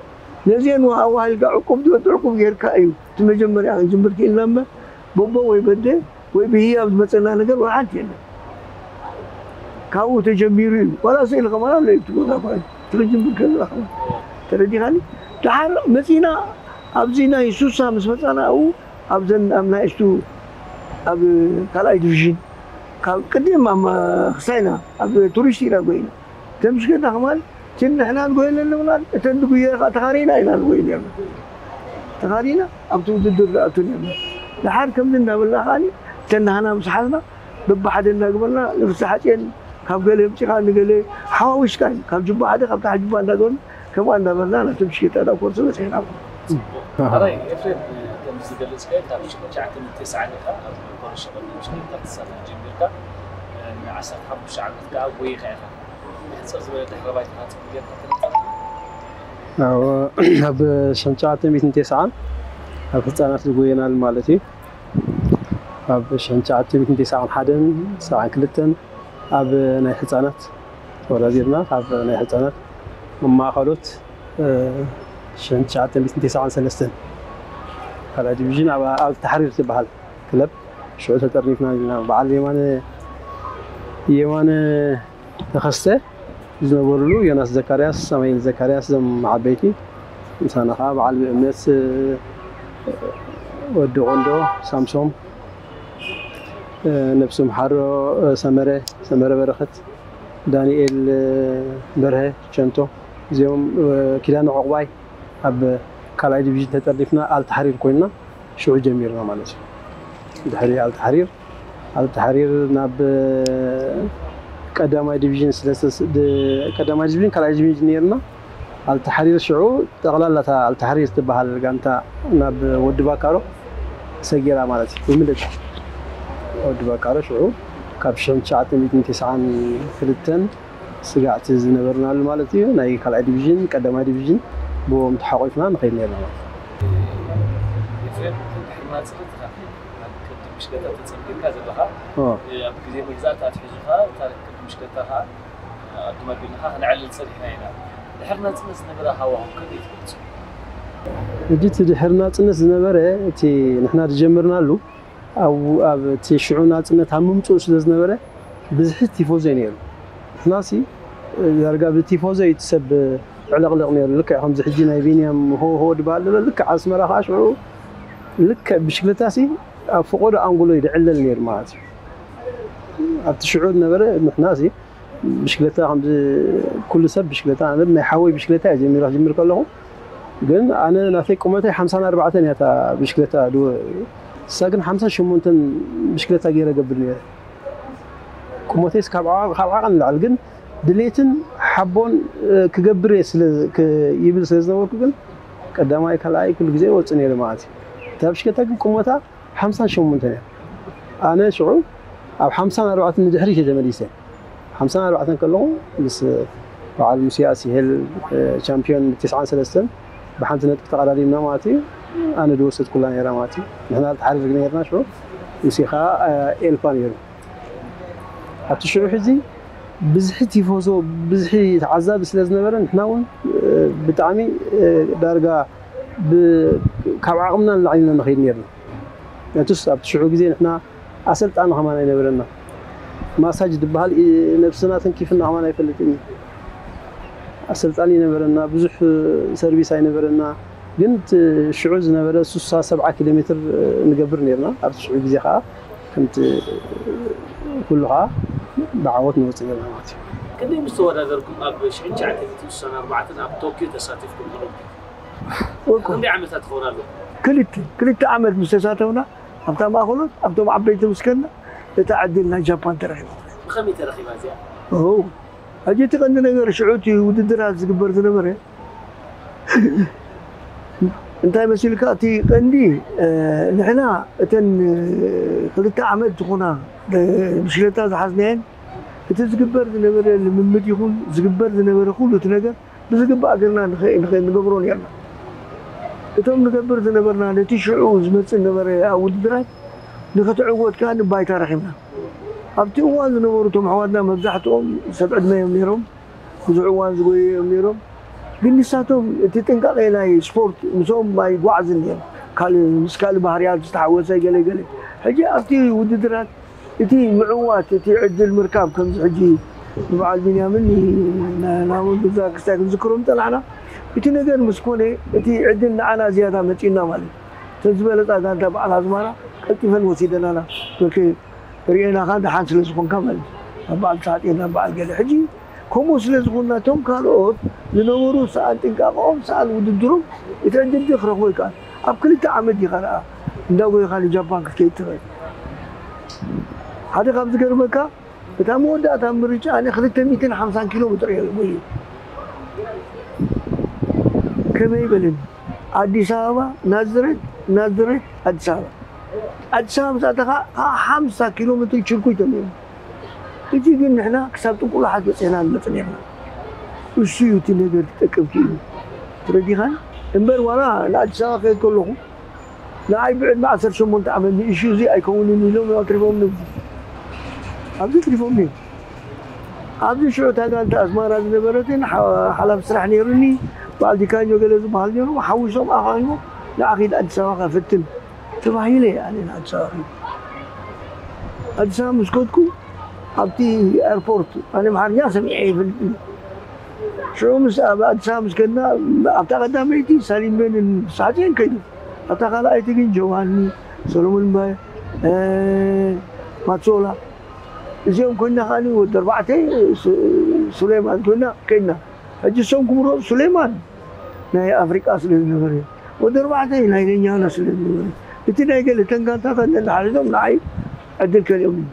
ነዚአን ኣዋሂልካ ዕቁብ ድወት ዕቁብ ጌርካ እዩ እቲ መጀመርያ ክንጅምር ክኢልና እምበር በቦ ወይ በደ ወይ ብህያብ ዝመፀና ነገር ወላ ሓንቲ የለን። ካብኡ ተጀሚሩ እዩ። ዋላ ስእሊ ከማን ኣሎ እዩ እቲ ቦታ እኳ እቲ ክንጅምር ከለና ከማን። ተረዲኻኒ? ደሓር መፂና ኣብዚ ናይ ሱሳ ምስ መፃና ኣብኡ ኣብዘን ኣብ ናይ እስቱ ኣብ ካልኣይ ዲቪዥን ካብ ቅድም ኣብ ክሳይና ኣብ ቱሪስት ኢና ጎይና ተምሽከና ከማን ችን ንሕና ንጎየለን ንብላን እተን ዝጉየ ከዓ ተኻሪና ኢና ንጎይ ነርና። ተኻሪና ኣብቲ ውድድር ዝኣቱ ነርና። ደሓር ከምዚ እንዳበልና ከዓኒ እተን ናህና ምስ ሓዝና በብሓደ እንዳግበርና ንፍስሓ ፅየን ካብ ገለ ምፂኻ ንገለ ሓዋዊስካ እዩ ካብ ጅባ ሓደ ካብ ታሕ ጅባ እንዳገበርና ከምኣ እንዳበልና ናብቲ ምሽክታ ዳ ኮርሶ በፂሕና። ኣራይ ኤፍሬም፣ ከም ዝገለጽካዮ ካብ ሽዑ ትሽዓተ ሚእቲ ተስዓን ኢኻ ኣብ ኮረሽ ቅድሚ ሽዑ ካብ ትሳተፍ ጀሚርካ ንዓሰርተ ሓሙሽተ ዓመት ከኣ ጎይኻ ኢኻ። ሕጽር ዝበለ ድሕረ ባይታኻ ጽቡቕ ጌርካ ተነጽር። ኣብ ኣብ ሽሕን ትሽዓተ ሚእትን ተስዓን ኣብ ህጻናት ዝጎየናል ማለት እዩ። ኣብ ሽሕን ትሽዓተ ሚእትን ተስዓን ሓደን ተስዓን ክልተን ኣብ ናይ ህጻናት ተወዳዲርና ካብ ናይ ህጻናት መማእኸሎት ሽሕን ትሽዓተ ሚእትን ተስዓን ሰለስተን ካልኣይ ዲቪዥን ኣብ ኣብ ተሓሪር ትበሃል ክለብ ሽዑ ተጠርኒፍና ኢና። በዓል የማነ የማነ ተኸስተ ዝነበሩሉ ዮናስ ዘካርያስ፣ ሳሙኤል ዘካርያስ፣ እዞም ዓበይቲ ምሳና ከዓ በዓል ብእምነት ወዲ ቆንዶ ሳምሶም ነብሶም ሓሮ ሰመረ ሰመረ በረኸት ዳንኤል በርሀ ቸንቶ እዚኦም ኪዳነ ዕቑባይ ኣብ ካልኣይ ዲቪዥን ተጠርኒፍና ኣልተሓሪር ኮይንና ሽዑ ጀሚርና ማለት እዩ። ድሕሪ ኣልተሓሪር ኣልተሓሪር ናብ ቀዳማይ ዲቪዥን ስለ ቀዳማይ ዲቪዥን ካልኣይ ዲቪዥን ነርና ኣልተሓሪር ሽዑ ጠቕላላ እታ ኣልተሓሪር ትበሃል ጋንታ ናብ ወዲ ባካሮ ሰጊራ ማለት እዩ ብምልእታ ወዲ ባካሮ ሽዑ ካብ ሽሕን ትሽዓተ ሚእትን ተስዓን ክልተን ስጋዕቲ ዝነበርናሉ ማለት እዩ። ናይ ካልኣይ ዲቪዥን ቀዳማይ ዲቪዥን ብዎም ተሓቆፍና ንኸይድ ነርና ማለት እዩ። ኤፍሬም፣ ድሕሪ ናጽነት ኢኻ ኣብ ቅድም ምሽከታ ተጸንቢርካ ዘለኻ። ኣብ ግዜ መግዛእቲ ኣትሒዙኻ እታ ቅድም ምሽከታ ኸዓ ኣዱማ ቢልኻ ክነዕልል ጸኒሕና ኢና። ድሕሪ ናጽነት ዝነበረ ሃዋሁ ከመይ ትገልጾ? ሕጂ እቲ ድሕሪ ናጽነት ዝነበረ እቲ ንሕና ዝጀመርናሉ ኣብ እቲ ሽዑ ናጽነት ኣብ ምምጽኡ ስለ ዝነበረ ብዝሒ ቲፎዞ እዩ ነይሩ። ንሕናሲ ዳርጋ ብቲፎዞ እዩ እቲ ሰብ ዕልቕልቕ ነይሩ። ልክዕ ከምዚ ሕጂ ናይ ቢንያም ሆሆ ዝበሃል ዘሎ ልክዕ ኣስመራ ከዓ ሽዑ ልክዕ ብሽክለታሲ ኣብ ፈቐዶ ኣንጎሎ እዩ ዝዕለል ነይሩ ማለት እዩ። ኣብቲ ሽዑ ዝነበረ ንሕናሲ ብሽክለታ ከምዚ ኩሉ ሰብ ብሽክለታ ኣነ ናይ ሓወይ ብሽክለታ እየ ጀሚረ ክጅምር ከለኹ ግን ኣነ ናተይ ቁመተይ ሓምሳን ኣርባዕተን እያ እታ ብሽክለታ ድወ እሳ ግን ሓምሳን ሸሞንተን ብሽክለታ ገይረ ገብር ነይረ ቁመተይስ ካብ ዓቐን ንላዕሊ ግን ድሌትን ሓቦን ክገብር እየ ይብል ስለ ዝነበርኩ ግን ቀዳማይ ካልኣይ ኩሉ ግዜ ወፅእ ነይረ ማለት እዩ እታ ብሽክለታ ግን ቁመታ ሓምሳን ሸሞንተን እያ። ኣነ ሽዑ ኣብ ሓምሳን ኣርባዕተን ንድሕሪት እየ ተመሊሰ። ሓምሳን ኣርባዕተን ከለኹ ምስ በዓል ሙሴ ኣሲሄል ቻምፒዮን ተስዓን ሰለስተን ብሓንቲ ነጥቢ ተቐዳዲምና ማለት እዩ። ኣነ ዝወሰድኩላ ነይራ ማለት እዩ። ንሕና ተሓሪር ነይርና ሽዑ ሙሴ ከዓ ኤልፓ ነይሩ። ኣብቲ ሽዑ ሕዚ ብዝሒ ቲፎዞ ብዝሒ ተዓዛቢ ስለ ዝነበረ ንሕና እውን ብጣዕሚ ዳርጋ ካብ ዓቕምና ንላዕሊ ኢና ንኸይድ ነርና። ነቱስ ኣብቲ ሽዑ ግዜ ንሕና ኣሰልጣኒ ከማን ኣይነበረና። ማሳጅ ዝበሃል ነብስና ተንኪፍና ከማን ኣይፈልጥን እዩ። ኣሰልጣኒ ነበረና፣ ብዙሕ ሰርቪስ ኣይነበረና፣ ግን እቲ ሽዑ ዝነበረ ስሳ ሰብዓ ኪሎ ሜትር ንገብር ነርና። ኣብቲ ሽዑ ግዜ ከዓ ከምቲ ኩሉ ከዓ ብዓወት ንወፅእ ነርና ማለት እዩ። ክንደይ ምስ ተወዳደርኩም ኣብ ሽሕን ትሽዓተ ሚእትን ስሳን ኣርባዕተን ኣብ ቶኪዮ ተሳቲፍኩም ኦሎምፒክ? ክንደይ ዓመታት ትኸውን ኣሎ? ክልተ ክልተ ዓመት ምስ ተሳተፍና ኣብታ ማእኸሎት ኣብቶም ዓበይቲ ምስ ከድና እታ ዕድል ናይ ጃፓን ተረኺባ። ብኸመይ ተረኺባ እዚኣ? ሕጂ እቲ ቀንዲ ነገር ሽዑ እቲ ውድድራት ዝግበር ዝነበረ እንታይ መሲልካ እቲ ቀንዲ ንሕና እተን ክልተ ዓመት ዝኾና ብሽለታ ዝሓዝናየን እቲ ዝግበር ዝነበረ ልምምድ ይኹን ዝግበር ዝነበረ ኩሉ እቲ ነገር ብዝግባእ ገርና ንኸ- ንኸ- ንገብሮ ነርና። እቶም ንገብር ዝነበርና ነቲ ሽዑ ዝመፅእ ነበረ ኣብ ውድድራት ንክትዕወት ከዓ ንባይታ ረኺብና። ኣብቲ እዋን ዝነበሩ እቶም ኣሕዋትና መብዛሕትኦም ሰብ ዕድመ እዮም ነይሮም፣ ብዙሕ እዋን ዝጎዩ እዮም ነይሮም። ግን ንሳቶም እቲ ጥንቃቄ ናይ ስፖርት ምስኦም ኣይጓዓዝን እዮም። ካልእ ምስ ካልእ ባህርያት ዝተሓወሰ ገለ ገለ። ሕጂ ኣብቲ ውድድራት እቲ ምዕዋት እቲ ዕድል ምርካብ ከምዚ ሕጂ ንበዓል ቢንያምን ናሙን ብዛ ክስታይ ክንዝክሮም ጸናሕና። እቲ ነገር ምስ ኮነ እቲ ዕድል ንዓና ዝያዳ መጺኡና ማለት እዩ። እተን ዝበለጻ ጋንታ በዓል ኣዝማራ ቀልጢፈን ወሲደናና። በከ ርኤናኻ ደሓን ስለ ዝኾንካ ማለት እዩ። ኣብ በዓል ተሓጢርና በዓል ገለ ሕጂ ከምኡ ስለ ዝኾንና እቶም ካልኦት ዝነበሩ ሰኣን ጥንቃቐኦም ሰኣን ውድድሮም እቲ ዕድል ክረኽቦ ይከኣል። ኣብ ክልተ ዓመት ዲኻ ደኣ እንዳጎይኻ ንጃፓን ክትከይድ ትኽእል? ሓደ ካብ ዝገርመካ እታ መወዳእታ ምርጫ ኣነ ክልተ ሚእትን ሓምሳን ኪሎ ሜትር እየ ጎየ። ከመይ በለኒ ኣዲስ ኣበባ ናዝሬት ናዝሬት ኣዲስ ኣበባ ኣዲስ ኣበባ ምስ ኣተኻ ሓምሳ ኪሎ ሜትር ችርኩይ ተሚሩ። ሕጂ ግን ንሕና ክሳብ ጥንቁላሓት በፂሕና ንመፅ ነርና። እሱ እዩ እቲ ነገር ክጠቅም ክኢሉ። ተረዲኻን? እምበር ዋላ ንኣዲስ ኣበባ ከየድ ከለኹ ንዓይ ብዕድመ ዓሰርተ ሸሞንተ ዓመት ንእሹ እዚ ኣይከውንን ኢሎም ኣትሪፎም ንብዚ ኣብዚ ትሪፎም ነይሩ። ኣብዚ ሽዑ እታ ጋንታ ኣስማራ ዝነበረትን ሓ- ሓላፊ ስራሕ ነይሩኒ በዓል ዲካኞ ገለ ዝበሃል ነይሮም ሓዊሶም ኣኻኺቦም ንዓኺ ኣዲስ ኣበባ ፈትን ተባሂለ ኣነ ንኣዲስ ኣበባ ኣዲስ ኣበባ ምስ ከድኩ ኣብቲ ኤርፖርት ኣነ ኣምሓርኛ ሰሚዐ ይፈልጥ ሽዑ ምስ ኣብ ኣዲስ ኣበባ ምስ ከድና ኣብታ ቀዳመይቲ ሳሊም በንን ሳዕፅዮን ከይዱ ኣብታ ካልኣይቲ ግን ጆሃኒ ሰሎሞን ባየ ማትሶላ እዚኦም ኮይና ከዓ ወዲ ኣርባዕተ ሱሌማን ኮይና ከይድና ሕጂ እሶም ክምረፁ ሱሌማን ናይ ኣፍሪቃ ስለ ዝነበረ ወዲ ኣርባዕተ ናይ ለኛና ስለ ዝነበረ እቲ ናይ ገለ ተንጋንታታት ነንሓሪዞም ንዓይ ዕድል ከሊኦም እዩ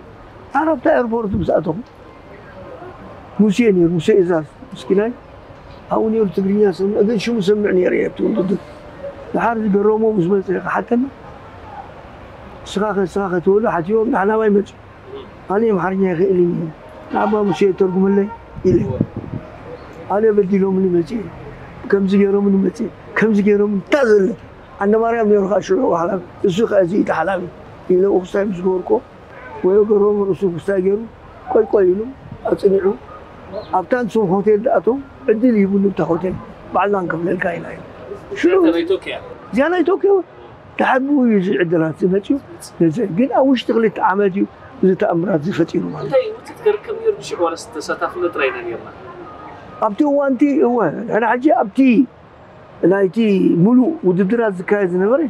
ኣራብታ ኤርፖርት ምስ ኣተኹ ሙሴ ነይሩ ሙሴ እዛዝ ምስኪናይ ኣብኡ ነይሩ ትግርኛ ሰምዕ ግን ሽሙ ሰምዕ ነይረ እየ ኣብቲ ውድድር ድሓር ዝገረሞ ምስ መፀ ክሓተና ስኻ ከ ስኻ ከ ትበሉ ሓቲቦም ንሕና ባይ መፅኡ ኣነ ኣምሓርኛ ይኽእልን እየ ንኣባ ሙሴ ተርጉመለይ ኢለ ኣነ በዲሎምኒ መፅእ ከምዚ ገይሮምኒ መፅእ ከምዚ ገይሮምኒ እንታይ ዘለ ዓንደ ማርያም ነይሩ ከዓ ሽዑ ሓላፊ እሱ ከዓ እዚ ኢቲ ሓላፊ ኢለ ክስታይ ምስ ገበርኮ ወይ ገሮም ርእሱ ክስታይ ገይሩ ቆይ ቆይ ኢሉ ኣፅኒዑ ኣብታ ንስም ሆቴል ዝኣተው ዕድል ይብሉ እታ ሆቴል ባዕልና ንከፍለልካ ኢና ኢሉ ሽዑ እዚኣ ናይ ቶኪዮ ተሓቢኡ እዩ እዚ ዕድላት ዝመፅኡ ነዚ ግን ኣብ ውሽጢ ክልተ ዓመት እዩ እዚ ተኣምራት ዝፈጢሩ ማለት እንታይ ውፅኢት ከርከብ ነይሩ ሽዑ ዋላስ ተሳታፍነት ጥራይ ኢና ነርና ኣብቲ እዋንቲ እወ ንሕና ሕጂ ኣብቲ ናይቲ ሙሉእ ውድድራት ዝካየድ ዝነበረ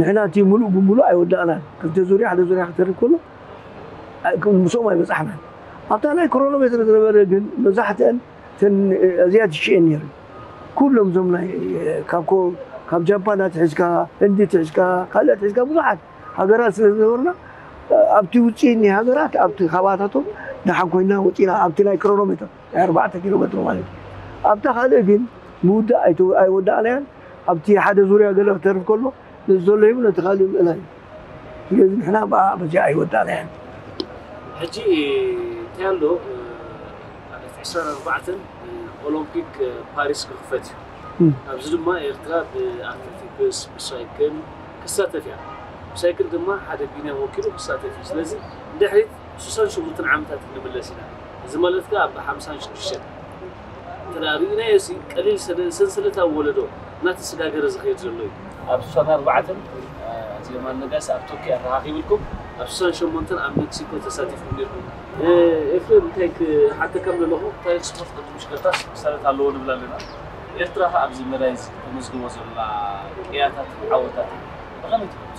ንሕና እቲ ሙሉእ ብሙሉእ ኣይወዳእናን ክልተ ዙርያ ሓደ ዙርያ ክተርፍ ከሎ ምስኦም ኣይበፃሕናን ኣብታ ናይ ክሮኖሜትር ዝነበረ ግን መብዛሕትአን እዚኣ ትሽየን ነይሩ ኩሎም እዞም ናይ ካብ ጃፓን ኣትሒዝካ ህንዲ ትሒዝካ ካልእ ኣትሒዝካ ብዙሓት ሃገራት ስለ ዝነበርና ኣብቲ ውፅኢት ናይ ሃገራት ኣብቲ ካባታቶም ደሓን ኮይና ወፂና ኣብቲ ናይ ክሮኖሜትር ናይ ኣርባዕተ ኪሎ ሜትር ማለት እዩ ኣብታ ካልእ ግን ምውዳእ ኣይወዳእናያን ኣብቲ ሓደ ዙርያ ገለ ክተርፍ ከሎ ነዚ ዘሎ ሂቡ ነቲ ካልእ ምእላይ እዩ ስለዚ ንሕና በዚኣ ኣይወዳእናያን ሕጂ እንታይ ኣሎ ማለት ዕስራን ኣርባዕተን ኦሎምፒክ ፓሪስ ክኽፈት እዩ ኣብዚ ድማ ኤርትራ ብኣትሌቲክስ ብሳይክል ክሳተፍ እያ ብሳይክል ድማ ሓደ ቢንያም ወኪሉ ክሳተፍ እዩ ስለዚ ንድሕሪት ሱሳን ሽሙንተን ዓመታት ክንምለስ ኢና እዚ ማለት ከዓ ኣብ ሓምሳን ሽዱሽተን እንተ ርኢናዮ ሲ ቀሊል ሰንሰለታዊ ወለዶ እናተሰጋገረ ዝኸይድ ዘሎ እዩ ኣብ ሱሳን ኣርባዕተን ዜማን ነጋሲ ኣብ ቶኪ ኣረኻኺብልኩም ኣብ ስሳን ሸሞንተን ኣብ ሜክሲኮ ተሳቲፍኩም ኔርኩም። ኤፍሬም፣ እንታይ ክሓተካ ምደለኹ፣ ታሪክ ስፖርት ቅድም ሽከርታስ ክሳለት ኣለዎ ንብል ኣለና። ኤርትራ ከኣ ኣብዚ መዳይ እዚ ተመዝግቦ ዘላ ቅያታት ዓወታት ብኸመይ ትገልጾ?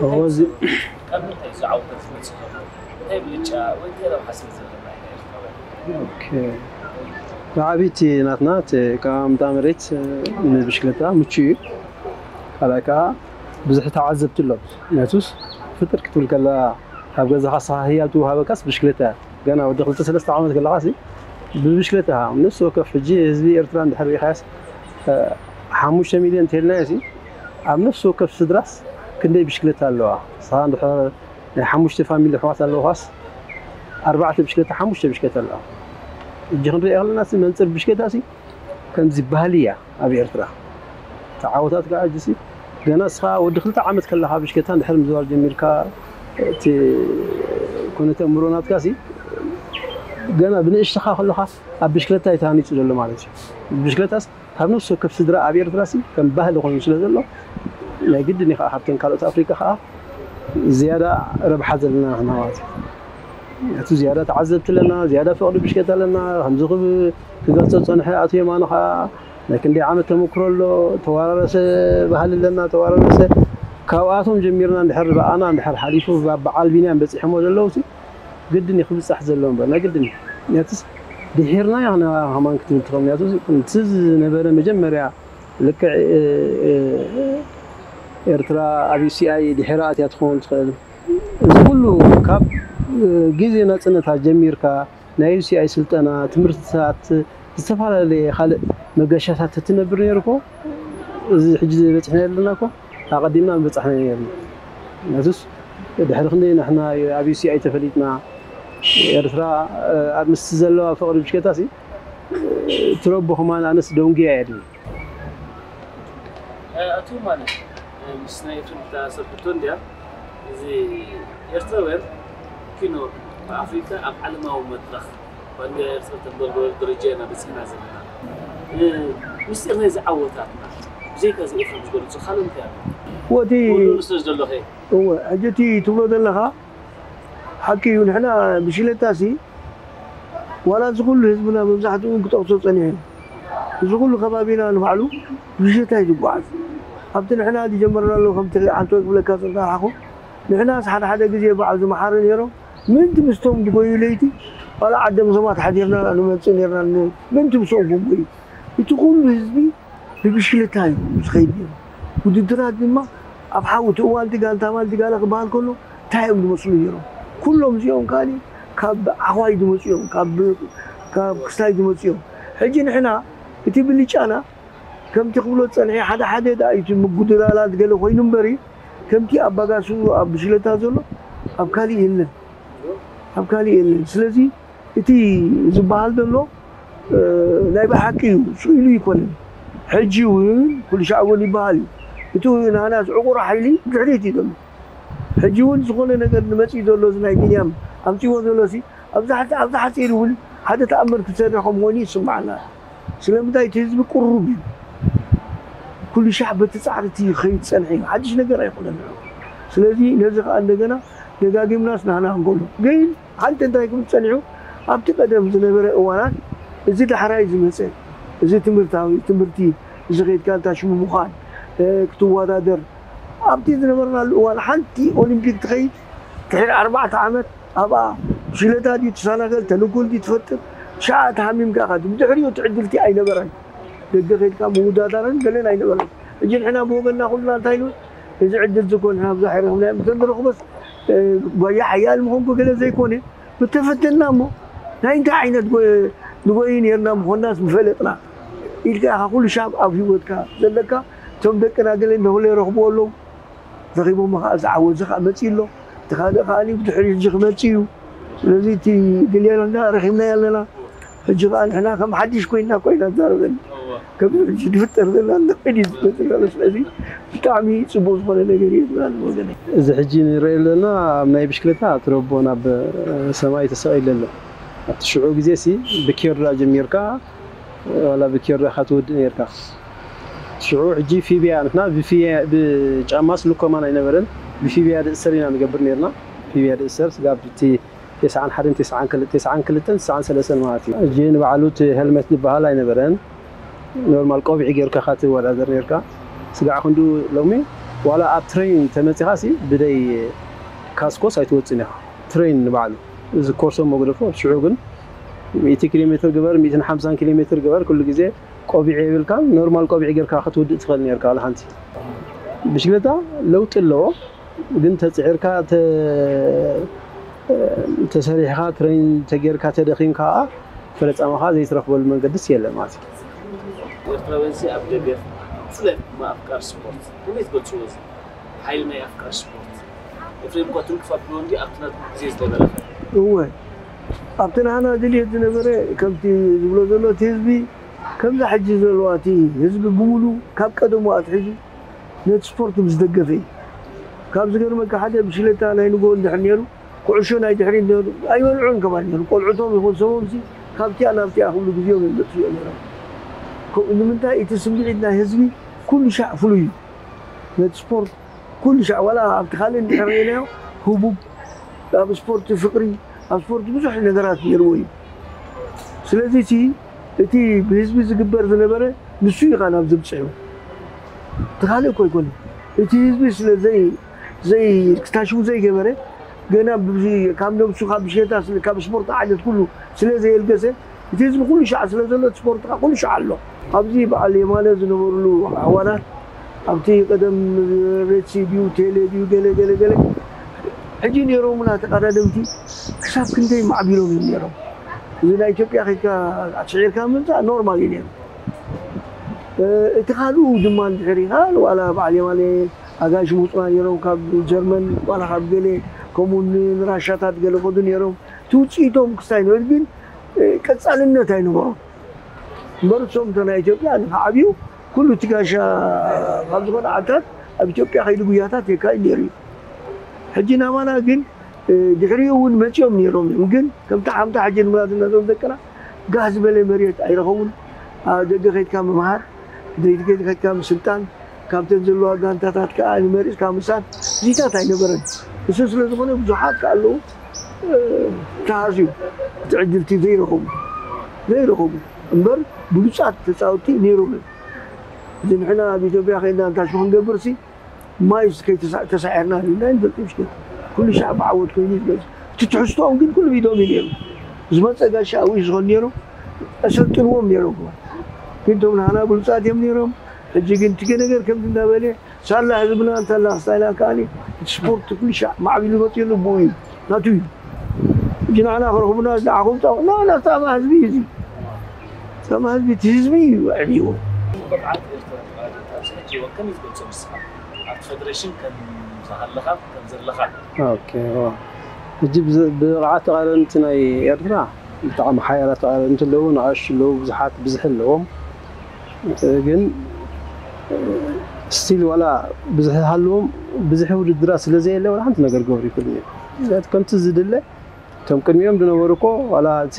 እዎ፣ እዚ ቀንዲ እንታይ እዚ ዓወታት ዝመጽእ ዘሎ? እንታይ ብልጫ ወይ እንታይ ረብሓ ስለ ዘለና ኢና ኤርትራውያን? ኦኬ። ብዓቢቲ ናትና እቲ ኣቀማምጣ መሬት ንብሽክለታ ምቹ እዩ። ካልኣይ ከኣ ብዙሕ ተዓዘብቲ ኣሎ። ምክንያቱስ ፍጥር ክትብል ከላ ካብ ገዛኻ ንስኻ ህያብ ትወሃበካስ ብሽክለታ እያ። ገና ወዲ ክልተ ሰለስተ ዓመት ከለኻሲ ብብሽክለታ ኢኻ። ነፍሲ ወከፍ ሕጂ ህዝቢ ኤርትራ እንድሕር ርኢኻያስ፣ እ፣ ሓሙሽተ ሚልዮን እንተልናዮሲ ኣብ ነፍሲ ወከፍ ስድራስ ክንደይ ብሽክለታ ኣለዋ? ንስኻ እንድሕር ናይ ሓሙሽተ ፋሚሊ ኣሕዋት ኣለውኻስ ኣርባዕተ ብሽክለታ፣ ሓሙሽተ ብሽክለታ ኣለዋ። ሕጂ ክንሪኦ ከለናሲ መንጽር ብሽክለታሲ ከምዚ ባህሊ እያ ኣብ ኤርትራ። ተዓወታት ከኣ ሕጂሲ ገና እስኻ ወዲ ክልተ ዓመት ከለኻ ብሽክለታ እንድሕር ምዝዋር ጀሚርካ፣ እቲ ኩነተ ኣእምሮ ናትካሲ ገና ብንእሽተኻ ከለኻ ኣብ ብሽክለታ እዩ ተሃኒጹ ዘሎ ማለት እዩ። ብሽክለታስ ካብ ነፍሲ ወከፍ ስድራ ኣብ ኤርትራሲ ከም ባህሊ ኮይኑ ስለ ዘሎ ናይ ግድን እዩ ከኣ ካብተን ካልኦት ኣፍሪቃ ከኣ ዝያዳ ረብሓ ዘለና ንሕና ማለት እዩ። እቲ ዝያዳ ተዓዘብቲ ኣለና፣ ዝያዳ ፍቕሪ ብሽክለታ ኣለና። ከምዚ ክብ-፣ ክገልጾ ዝጸንሐ ኣቶ የማነ ከኣ ናይ ክንደይ ዓመት ተመክሮ ኣሎ፣ ተወራረሰ ባህሊ ኣለና፣ ተወራረሰ። ካብኣቶም ጀሚርና እንድሕር ብኣና እንድሕር ሓሊፉ ብ-፣ በዓል ቢንያም በጺሖሞ ዘለውሲ ግድን እዩ ክብጻሕ ዘለዎ እምበር፣ ናይ ግድን እዩ። ምክንያቱስ ድሒርና ኢና ከማን ክትብል ትኽእል። ምክንያቱ እቲ ዝነበረ መጀመርያ ልክዕ፣ እ፣ እ፣ ኤርትራ ኣብ ዩ ሲ ኣይ ድሒራ ኣትያ ትኸውን ትኽእል። እዚ ኩሉ ካብ፣ እ፣ ግዜ ናጽነታ ጀሚርካ ናይ ዩ ሲ ኣይ ስልጠና፣ ትምህርትታት፣ ዝተፈላለየ ካልእ መገሻታት ትነብር ነይሩ እኮ፣ እዚ ሕጂ በጺሕና ዘለና እኮ ኣቐዲምና ምበጻሕና ነይርና። ምክንያቱስ ድሕሪ ክንደይ ንሕና ኣብ ዩ ሲ ኣይ ተፈሊጥና፣ ኤርትራ፣ እ፣ ኣብ ምስቲ ዘለዋ ፍቕሪ ብሽክለታሲ፣ እ፣ ትረቦ ከማን ኣነስ ደንጉያ እየ ድብል። ኣቶ ማነ፣ ምስ ናይ ኤፍሬም እታ ሰብ ሕቶ እንድያ፣ እዚ ኤርትራውያን ኪኖ ብኣፍሪቃ ኣብ ዓለማዊ መድረኽ ባንዴራ ኤርትራ ተንበልበለሉ ደረጃ ኢና በጺሕና ዘለና። እ፣ ምስጢር ናይዚ ዓወታትና ብዘይካ እዚ ኤፍሬም ዝገልጾ ካልእ እንታይ ኣሎ? ወቲ ወሉን ስለ ዘሎ ኸ? እወ፣ ሕጂ እቲ ትብሎ ዘለኻ ሓቂ እዩ። ንሕና ብሽለታሲ ዋላ እዚ ኩሉ ህዝብና መብዛሕትኡ እውን ክጠቕሶ ጸኒሑ እዩ። እዚ ኩሉ ከባቢና ንባዕሉ ብሽታ እዩ ዝጓዓዝ። ኣብቲ ንሕና ዝጀመርናሉ ከምቲ ዓንቶ ክብለካ ዝረኣኹ፣ ንሕናስ ሓደ ሓደ ግዜ በዓል ዝመሓረ ነይሮም፣ ምእንቲ ምስቶም ዝጎዩ ለይቲ ዋላ ዓደም ሰማት ሓዲርና ንመጽእ ነይርና፣ ን-፣ ምእንቲ ምስኦም ክንጎዩ። እቲ ኩሉ ህዝቢ ብብሽክለታ እዩ ዝኸይድ ነይሩ። ውድድራት ድማ ኣብ ሓዊ፣ እቲ እዋንቲ ጋንታ ማልቲ ጋላ ክበሃል ከሎ እንታይ እዮም ዝመስሉ ነይሮም? ኩሎም እዚኦም ከኣ ካብ ዓኽዋይ ዝመጹ እዮም፣ ካብ፣ ካብ ክስታይ ዝመጹ እዮም። ሕጂ ንሕና እቲ ብልጫና ከምቲ ክብሎ ዝጸንሐ ሓደ ሓደ ደኣ እዩ እቲ ምጉድላላት ገለ ኮይኑ እምበሪ፣ ከምቲ ኣብ ባጋሱ ኣብ ብሽክለታ ዘሎ ኣብ ካሊእ የለን፣ ኣብ ካሊእ የለን። ስለዚ እቲ ዝበሃል ዘሎ፣ እ፣ ናይ ብሓቂ እዩ፣ ስኢሉ ኣይኮነን። ሕጂ እውን ኩሉ ሻዕ እውን ይበሃል እዩ። እቲ ናና ዝዕቑር ሓይሊ ብድሕሪት እዩ ዘሎ። ሕጂ እውን ዝኾነ ነገር ንመጺእ ዘሎ እዚ ናይ ቢንያም ኣምጺእዎ ዘሎ ሲ፣ ኣብዚ ሓ-፣ ኣብዚ ሓጺር እውን ሓደ ተኣምር ክትሰርሕ ከም ኮይኑ ይስምዓና። ስለምንታይ እቲ ህዝቢ ቅሩብ እዩ። ኩሉ ሻዕ በቲ ጻዕሪ እቲ ይኸይድ ጸንሐ እዩ። ሓድሽ ነገር ኣይኮነን። ስለዚ ነዚ ከኣ እንደገና ደጋጊምናስ ናህና ክንገብሮ። ግን ሓንቲ እንታይ ክብል ጸኒሑ፣ ኣብቲ ቀደም ዝነበረ እዋናት፣ እዚ ዳሕራይ ዝመጸ፣ እዚ ትምህርታዊ፣ ትምህርቲ፣ እዚ ከይድካ እንታ ሽሙ ምዃን፣ እ፣ ክትወዳደር፣ ኣብቲ ዝነበርናሉ እዋን ሓንቲ ኦሊምፒክ ትኸይድ፣ ድሕሪ ኣርባዕተ ዓመት ኣብኣ ሽለታ ድዩ ትሰናኸል፣ ተንኮል ድዩ ትፈጥር፣ ሻዕ ተሃሚምካ ኢኻ። ብድሕሪኡ እቲ ዕድልቲ ኣይነበረን። ደገ ከይድካ ምውዳዳርን ገለን ኣይነበረን። ሕጂ ንሕና ብወገንና ኩልና እንታይ ንብል? እዚ ዕድል እዚ እኮ ንሕና ብዙሕ ኣይረኽብናዮን። እንተ ንረኽቦስ፣ እ፣ ጓያ ሓያል ምኾንኩ ገለ ዘይኮነ፣ ምተፈተንና እሞ፣ ናይ እንታይ ዓይነት ጎ-፣ ንጎይ ነይርና ምኾንናስ ምፈለጥና። ኢልካ ኢኻ ኩሉ ሻብ ኣብ ህይወትካ ዘለካ፣ እቶም ደቅና ገለ ነኹለ ይረኽብዎ ኣለዉ። ረኺቦም ከኣ ዝዓወት እዚ ከኣ መጺኡ ኣሎ። እቲ ካልእ ከኣ ብድሕሪኡ ሕጂ ክመጽእ እዩ። ስለዚ እቲ ድልየና ረኺብናዮ ኣለና። ሕጂ ከኣ ንሕና ከም ሓድሽ ኮይና ኮይና ትዛረበኒ። እወ። ከምዚ ሕጂ ዝፍጠር ዘላ እንተ ኮይኑ እዩ ዝፈጥር ዘሎ። ስለዚ ብጣዕሚ ጽቡቕ ዝኾነ ነገር እዩ ዝብላ ወገነይ። እዚ ሕጂ ንርእዮ ዘለና ኣብ ናይ ብሽክለታ ትረቦ ናብ ሰማይ ተሰቒሉ ኣሎ። ኣብቲ ሽዑ ግዜ ሲ ብኬርዳ ጀሚርካ ዋላ ብኬርዳ ኢኻ ትወድእ ነርካ። ሽዑ ሕጂ ፊብያ ንሕና ብፊ-፣ ብጫማ ስልኮማን ኣይነበረን። ብፊብያ ድእሰር ኢና ንገብር ነርና። ፊብያ ድእሰር ስጋብ እቲ ተስዓን ሓደን ተስዓን ክልተን ማለት እዩ። ሕጂ ንባዕሉ እቲ ሄልሜት ዝበሃል ኣይነበረን። ኖርማል ቆቢዕ ጌርካ ኢኻ ትወዳደር ነርካ። ስጋዕ ክንዱ ሎሚ ዋላ ኣብ ትሬን ተመጺኻ ሲ ብደይ ካስኮስ ኣይትወጽን ኢኻ። ትሬን ንባዕሉ እዚ ኮርሶ መግደፎ ሽዑ ግን ሚእቲ ኪሎ ሜትር ግበር፣ ሚእትን ሓምሳን ኪሎ ሜትር ግበር፣ ኩሉ ግዜ ቆቢዕ የብልካን። ኖርማል ቆቢዕ ጌርካ ክትውድእ ትኽእል ነርካ። ዋላ ሓንቲ ብሽክለታ ለውጢ ኣለዎ። ግን ተፅዒርካ ተሰሪሕካ ትሬን ተጌርካ ተደኺምካ ከዓ ፍረፃምኻ ዘይትረኽበሉ መንገድስ የለን ማለት እዩ። ኤርትራውያን ሲ ኣብ ደገ ጥለት ማኣፍቃር ስፖርት ከመይ ትገልፅዎ? እዚ ሓይሊ ናይ ኣፍቃር ስፖርት ኤፍሬም እኳ ትንክፍ ኣብልዎ እንዲ ኣብቲ ናትኩም ግዜ ዝነበረኸ? እወ፣ ኣብቲ ናህና ድልየት ዝነበረ ከምቲ ዝብሎ ዘሎ እቲ ህዝቢ ከምዛ ሕጂ ዘለዋ እቲ ህዝቢ ብምሉ ካብ ቀደሙ ኣትሒዙ ነቲ ስፖርት ምስ ደገፈ እዩ። ካብ ዝገርመካ ሓደ ብሽለታ ናይ ንጎ እንድሕር ነይሩ ኩዕሾ ናይ ድሕሪት ነይሩ ኣይበልዑን ከማን ነይሩ። ቆልዑቶም ይኹን ሰቦምሲ ካብቲኣ ናብቲኣ ክብሉ ግዜኦም እዮም ዘጥፍኡ ነይሮም። ከምኡ ንምንታይ እቲ ስምዒት ናይ ህዝቢ ኩሉ ሻዕ ፍሉይ እዩ። ነቲ ስፖርት ኩሉ ሻዕ ዋላ ኣብቲ ካልእ እንድሕር ርኢናዮ ህቡብ ኣብ ስፖርት ፍቕሪ ኣብ ስፖርት ብዙሕ ነገራት ነይርዎ እዩ። ስለዚ እቲ እቲ ብህዝቢ ዝግበር ዝነበረ ንሱ እዩ ኻን ኣብዚ ብፅሑ። እቲ ካልእ እኮ ኣይኮነ እቲ ህዝቢ ስለ ዘይ ዘይ ክታሽቡ ዘይገበረ ገና ካብ ነብሱ ካብ ብሽታ ካብ ስፖርት ዓይነት ኩሉ ስለ ዘየልገሰ እቲ ህዝቢ ኩሉ ሻዕ ስለ ዘሎ ስፖርት ኩሉ ሻዕ ኣሎ። ኣብዚ በዓል የማነ ዝነበርሉ ኣዋናት ኣብቲ ቀደም ሬድሲ ድዩ ቴሌ ድዩ ገለ ገለ ገለ ሕጂ ነይሮምና ተቐዳደምቲ ክሳብ ክንደይ ማዕቢሎም እዮም ነይሮም። እዚ ናይ ኢትዮጵያ ከይድካ ኣስዒርካ ምምፃእ ኖርማል እዩ ነይሩ። እቲ ካልኡ ድማ እንድሕር ኢኻ ዋላ በዓል የማነ ኣጋይሽ ምውፁና ነይሮም ካብ ጀርመን ዋላ ካብ ገለ ከምኡ ንራሻታት ገለ ከዱ ነይሮም። እቲ ውፅኢቶም ክስታይ ንብል ግን ቀፃልነት ኣይነበሮም። እምበር እሶም እተ ናይ ኢትዮጵያ ንክዓብዩ ኩሉ እቲ ጋሻ ካብ ዝኾነ ዓድታት ኣብ ኢትዮጵያ ከይዱ ጉያታት የካይድ ነይሩ እዩ። ሕጂ ናባና ግን ድሕሪኡ እውን መፂኦም ነይሮም እዮም። ግን ከምቲ ሓምታ ሕጂ ንምላት እነዞም ደቅና ጋህ ዝበለ መሬት ኣይረኸቡን። ደገ ከይድካ ምምሃር፣ ደገ ከይድካ ምስልጣን፣ ካብተን ዘለዋ ጋንታታት ከዓ ንመሪፅካ ምሳን እዚታት ኣይነበረን። እሱ ስለ ዝኾነ ብዙሓት ከዓ ኣለዉ ተሃስዩ እቲ ዕድልቲ ዘይረኸቡ ዘይረኸቡ እምበር ብሉፃት ተፃወቲ ነይሮም እዮም። እዚ ንሕና ኣብ ኢትዮጵያ ከይድና እንታሽ ክንገብር ሲ ማይ ከይተሳዒርና ኢልና ንፈልጥ ምሽ ኩሉ ሻዕ ብዓወት ኮይኑ ዝገዝ እቲ ትሕዝቶኦም ግን ኩሉ ኢዶም እዩ ነይሩ። ዝመፀ ጋሻ ኣብኡ እዩ ዝኾን ነይሩ። ኣሰልጥንዎም ነይሮም ክባ ግን ቶም ናና ብሉፃት እዮም ነይሮም። ሕጂ ግን ትገ ነገር ከምዚ እንዳበለ ሳላ ህዝብና እንተላ ክስታይና ከዓኒ እቲ ስፖርት ኩሉ ሻዕ ማዕቢሉ መፅኡ ኣሎ ብኡ እዩ ናቱ እዩ። ሕጂ ንዓና ክረኽቡና ዝዓኹም ፃውዕና ናፍታ ኣማ ህዝቢ እዩ እዚ ኣማ ህዝቢ እቲ ህዝቢ እዩ ኣዕብይዎ። ብቕዓት ኤርትራ ተቓደምቲ ኣብዚ ሕጂ እዋን ከመይ ትገልጾ ንስኻ ኣብቲ ፈደሬሽን ከም ዝሃለኻን ከም ዘለኻን? ኦኬ ሕጂ ብቕዓት ተቓደምቲ ናይ ኤርትራ ብጣዕሚ ሓያላት ተቓደምቲ ኣለዉ፣ ንኣሽቱ ኣለዉ፣ ብዙሓት ብዝሒ ኣለዎም። ግን ስቲል ዋላ ብዝሒ ሃልዎም ብዝሒ ውድድራት ስለ ዘየለ ዋላ ሓንቲ ነገር ክገብሩ ይክእሉ እዮም። ምክንያቱ ከምቲ ዝድለ እቶም ቅድሚኦም ዝነበሩ እኮ ዋላ እቲ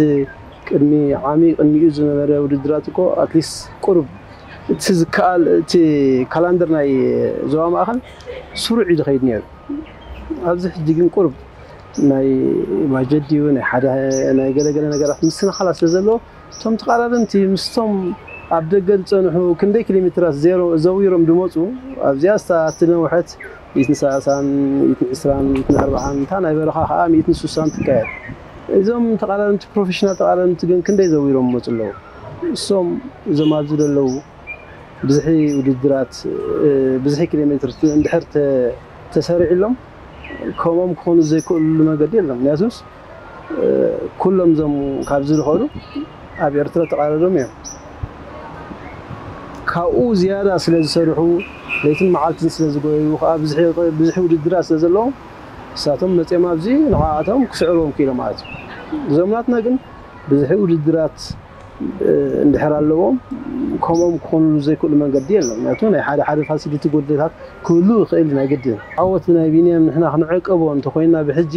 ቅድሚ ዓሚ ቅድሚኡ ዝነበረ ውድድራት እኮ ኣትሊስት ቁሩብ እቲ ዝከኣል እቲ ካላንደር ናይ ዞባ ማእኸል ስሩዕ እዩ ዝኸይድ ነይሩ። ኣብዚ ሕጂ ግን ቁሩብ ናይ ባጀት ድዩ ናይ ሓደ ናይ ገለገለ ነገራት ምስንኻላት ስለ ዘለዎ እቶም ተቓራረንቲ ምስቶም ኣብ ደገ ዝፀንሑ ክንደይ ኪሎ ሜትራት ዘዊሮም ዝመፁ ኣብዚኣ ስታ እቲ ነውሐት ሚእትን ሰላሳን ሚእትን ዕስራን ሚእትን ኣርባዓን እታ ናይ በረኻ ከዓ ሚእትን ስሳን ትካየድ። እዞም ተቓራረንቲ ፕሮፌሽናል ተቓራረንቲ ግን ክንደይ ዘዊሮም ይመፁ ኣለዉ። እሶም እዞም ኣብዚ ዘለዉ ብዝሒ ውድድራት ብዝሒ ኪሎ ሜትር እንድሕር ተሰሪዕሎም ከምኦም ክኾኑ ዘይክእሉሉ መንገዲ የለን። ምክንያቱስ ኩሎም እዞም ካብዚ ዝኸዱ ኣብ ኤርትራ ተቓረዶም እዮም። ካብኡ ዝያዳ ስለ ዝሰርሑ ለይትን መዓልትን ስለ ዝጎዩ ከዓ ብዝሒ ውድድራት ስለ ዘለዎም እሳቶም መፅኦም ኣብዚ ንዓኣቶም ክስዕርዎም ክኢሎም ማለት እዩ። እዞም ናትና ግን ብዝሒ ውድድራት እንድሕር ኣለዎም ከምኦም ክኾኑሉ ዘይክእሉ መንገዲ የለን። ምክንያቱ ናይ ሓደ ሓደ ፋሲሊቲ ጎደታት ክህሉ ይኽእል ናይ ግድን። ዓወት ናይ ቢንያም ንሕና ክንዕቀቦ እንተኮይንና ብሕጂ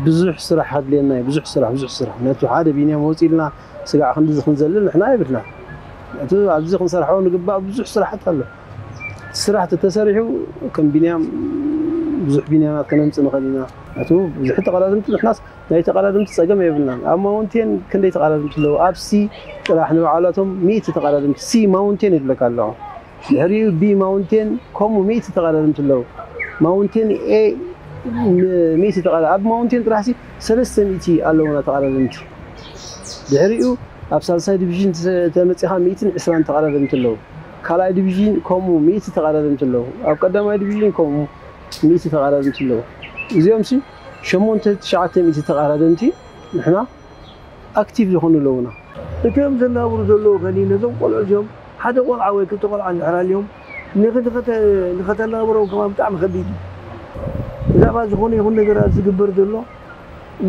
ብዙሕ ስራሕ ኣድልየና እዩ። ብዙሕ ስራሕ ብዙሕ ስራሕ ምክንያቱ ሓደ ቢንያም ወፂልና ስጋዕ ክንድዚ ክንዘልል ንሕና የብልና። ምክንያቱ ኣብዚ ክንሰርሖ ንግባእ ብዙሕ ስራሕቲ ኣሎ። ስራሕ ተተሰሪሑ ከም ቢንያም ብዙሕ ቢንያማት ከነምፅእ ንኽእል ኢና። ምክንያቱ ብዙሕ ተቐዳደምቲ ንሕናስ ናይ ተቐዳደምቲ ፀገም የብልናን። ኣብ ማውንቴን ክንደይ ተቐዳደምቲ ኣለዉ? ኣብ ሲ ጥራሕ ንባዕላቶም ሚእቲ ተቐዳደምቲ፣ ሲ ማውንቴን ይብለካ ኣለኹ። ድሕሪኡ ቢ ማውንቴን ከምኡ ሚእቲ ተቐዳደምቲ ኣለዉ። ማውንቴን ኤ ም- ሚእቲ ተቐዳ ኣብ ማውንቴን ጥራሕ ሲ ሰለስተ ሚእቲ ኣለዉና ተቐዳደምቲ። ድሕሪኡ ኣብ ሳልሳይ ዲቪዥን ተ- ተመፂኻ ሚእትን ዕስራን ተቐዳደምቲ ኣለዉ። ካልኣይ ዲቪዥን ከምኡ ሚእቲ ተቐዳደምቲ ኣለዉ። ኣብ ቀዳማይ ዲቪዥን ከምኡ ሚእቲ ተቐዳደምቲ ኣለዉ። እዚኦም ሲ ሸሞንተ ትሽዓተ ሚእቲ ተቐዳደምቲ ንሕና ኣክቲቭ ዝኾኑ ኣለዉና። እቶም ዘናብሩ ዘለዉ ከኒ ነዞም ቆልዑ እዚኦም ሓደ ቆልዓ ወይ ክልተ ቆልዓ እንድሕር ኣልዮም ንኽ- ንኸተ- ንኸተናብሮም ከማን ብጣዕሚ ከቢድ እዩ። ብዛዕባ ዝኾነ ይኹን ነገራት ዝግበር ዘሎ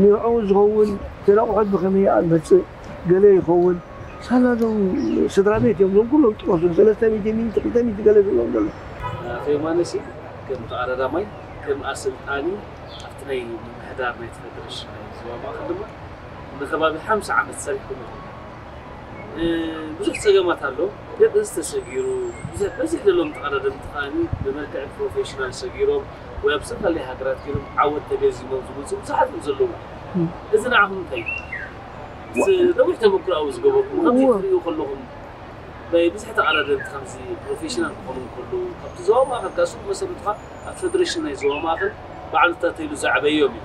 ንዕኡ ዝኸውን ተለቑሑት ብኸመይ ይመፅእ ገለ ይኸውን ሳላ እዞም ስድራ ቤት እዮም እዞም ኩሎም ጥቐሱ ሰለስተ ሚእቲ ሚእቲ ክልተ ሚእቲ ገለ ዘለዎም ዘሎ። ኣቶ ዮማነሲ ከም ተቐዳዳማይ ከም ኣሰልጣኒ ኣብቲ ናይ ምምሕዳር ናይቲ ፌደሬሽን ናይ ዞባ ማእኸል ድማ ንከባቢ ሓምሳ ዓመት ሰሪሕኩም ኢኹም። ብዙሕ ፀገማት ኣሎ። ግን እዚ ተሰጊሩ ብዙሕ በዝሕ ዘለዎም ተቐዳደምቲ ከዓኒ ብመልክዕ ፕሮፌሽናል ሰጊሮም ወይ ኣብ ዝተፈላለየ ሃገራት ገይሮም ዓወት ተገዚሞም ዝመፁ ብዙሓት እዮም ዘለዉ። እዚ ንዓኹም እንታይ እዩ? ነዊሕ ተመክሮ ኣብ ዝገበርኩም ከምዚ ክትሪኡ ከለኹም ናይ ብዙሕ ተቐዳደምቲ ከምዚ ፕሮፌሽናል ክኾኑ እንከለዉ ካብቲ ዞባ ማእኸል ካብ ሱቕ መሰረትካ ኣብ ፌደሬሽን ናይ ዞባ ማእኸል ባዕሉ ተተይሉ ዘዕበዮም እዩ።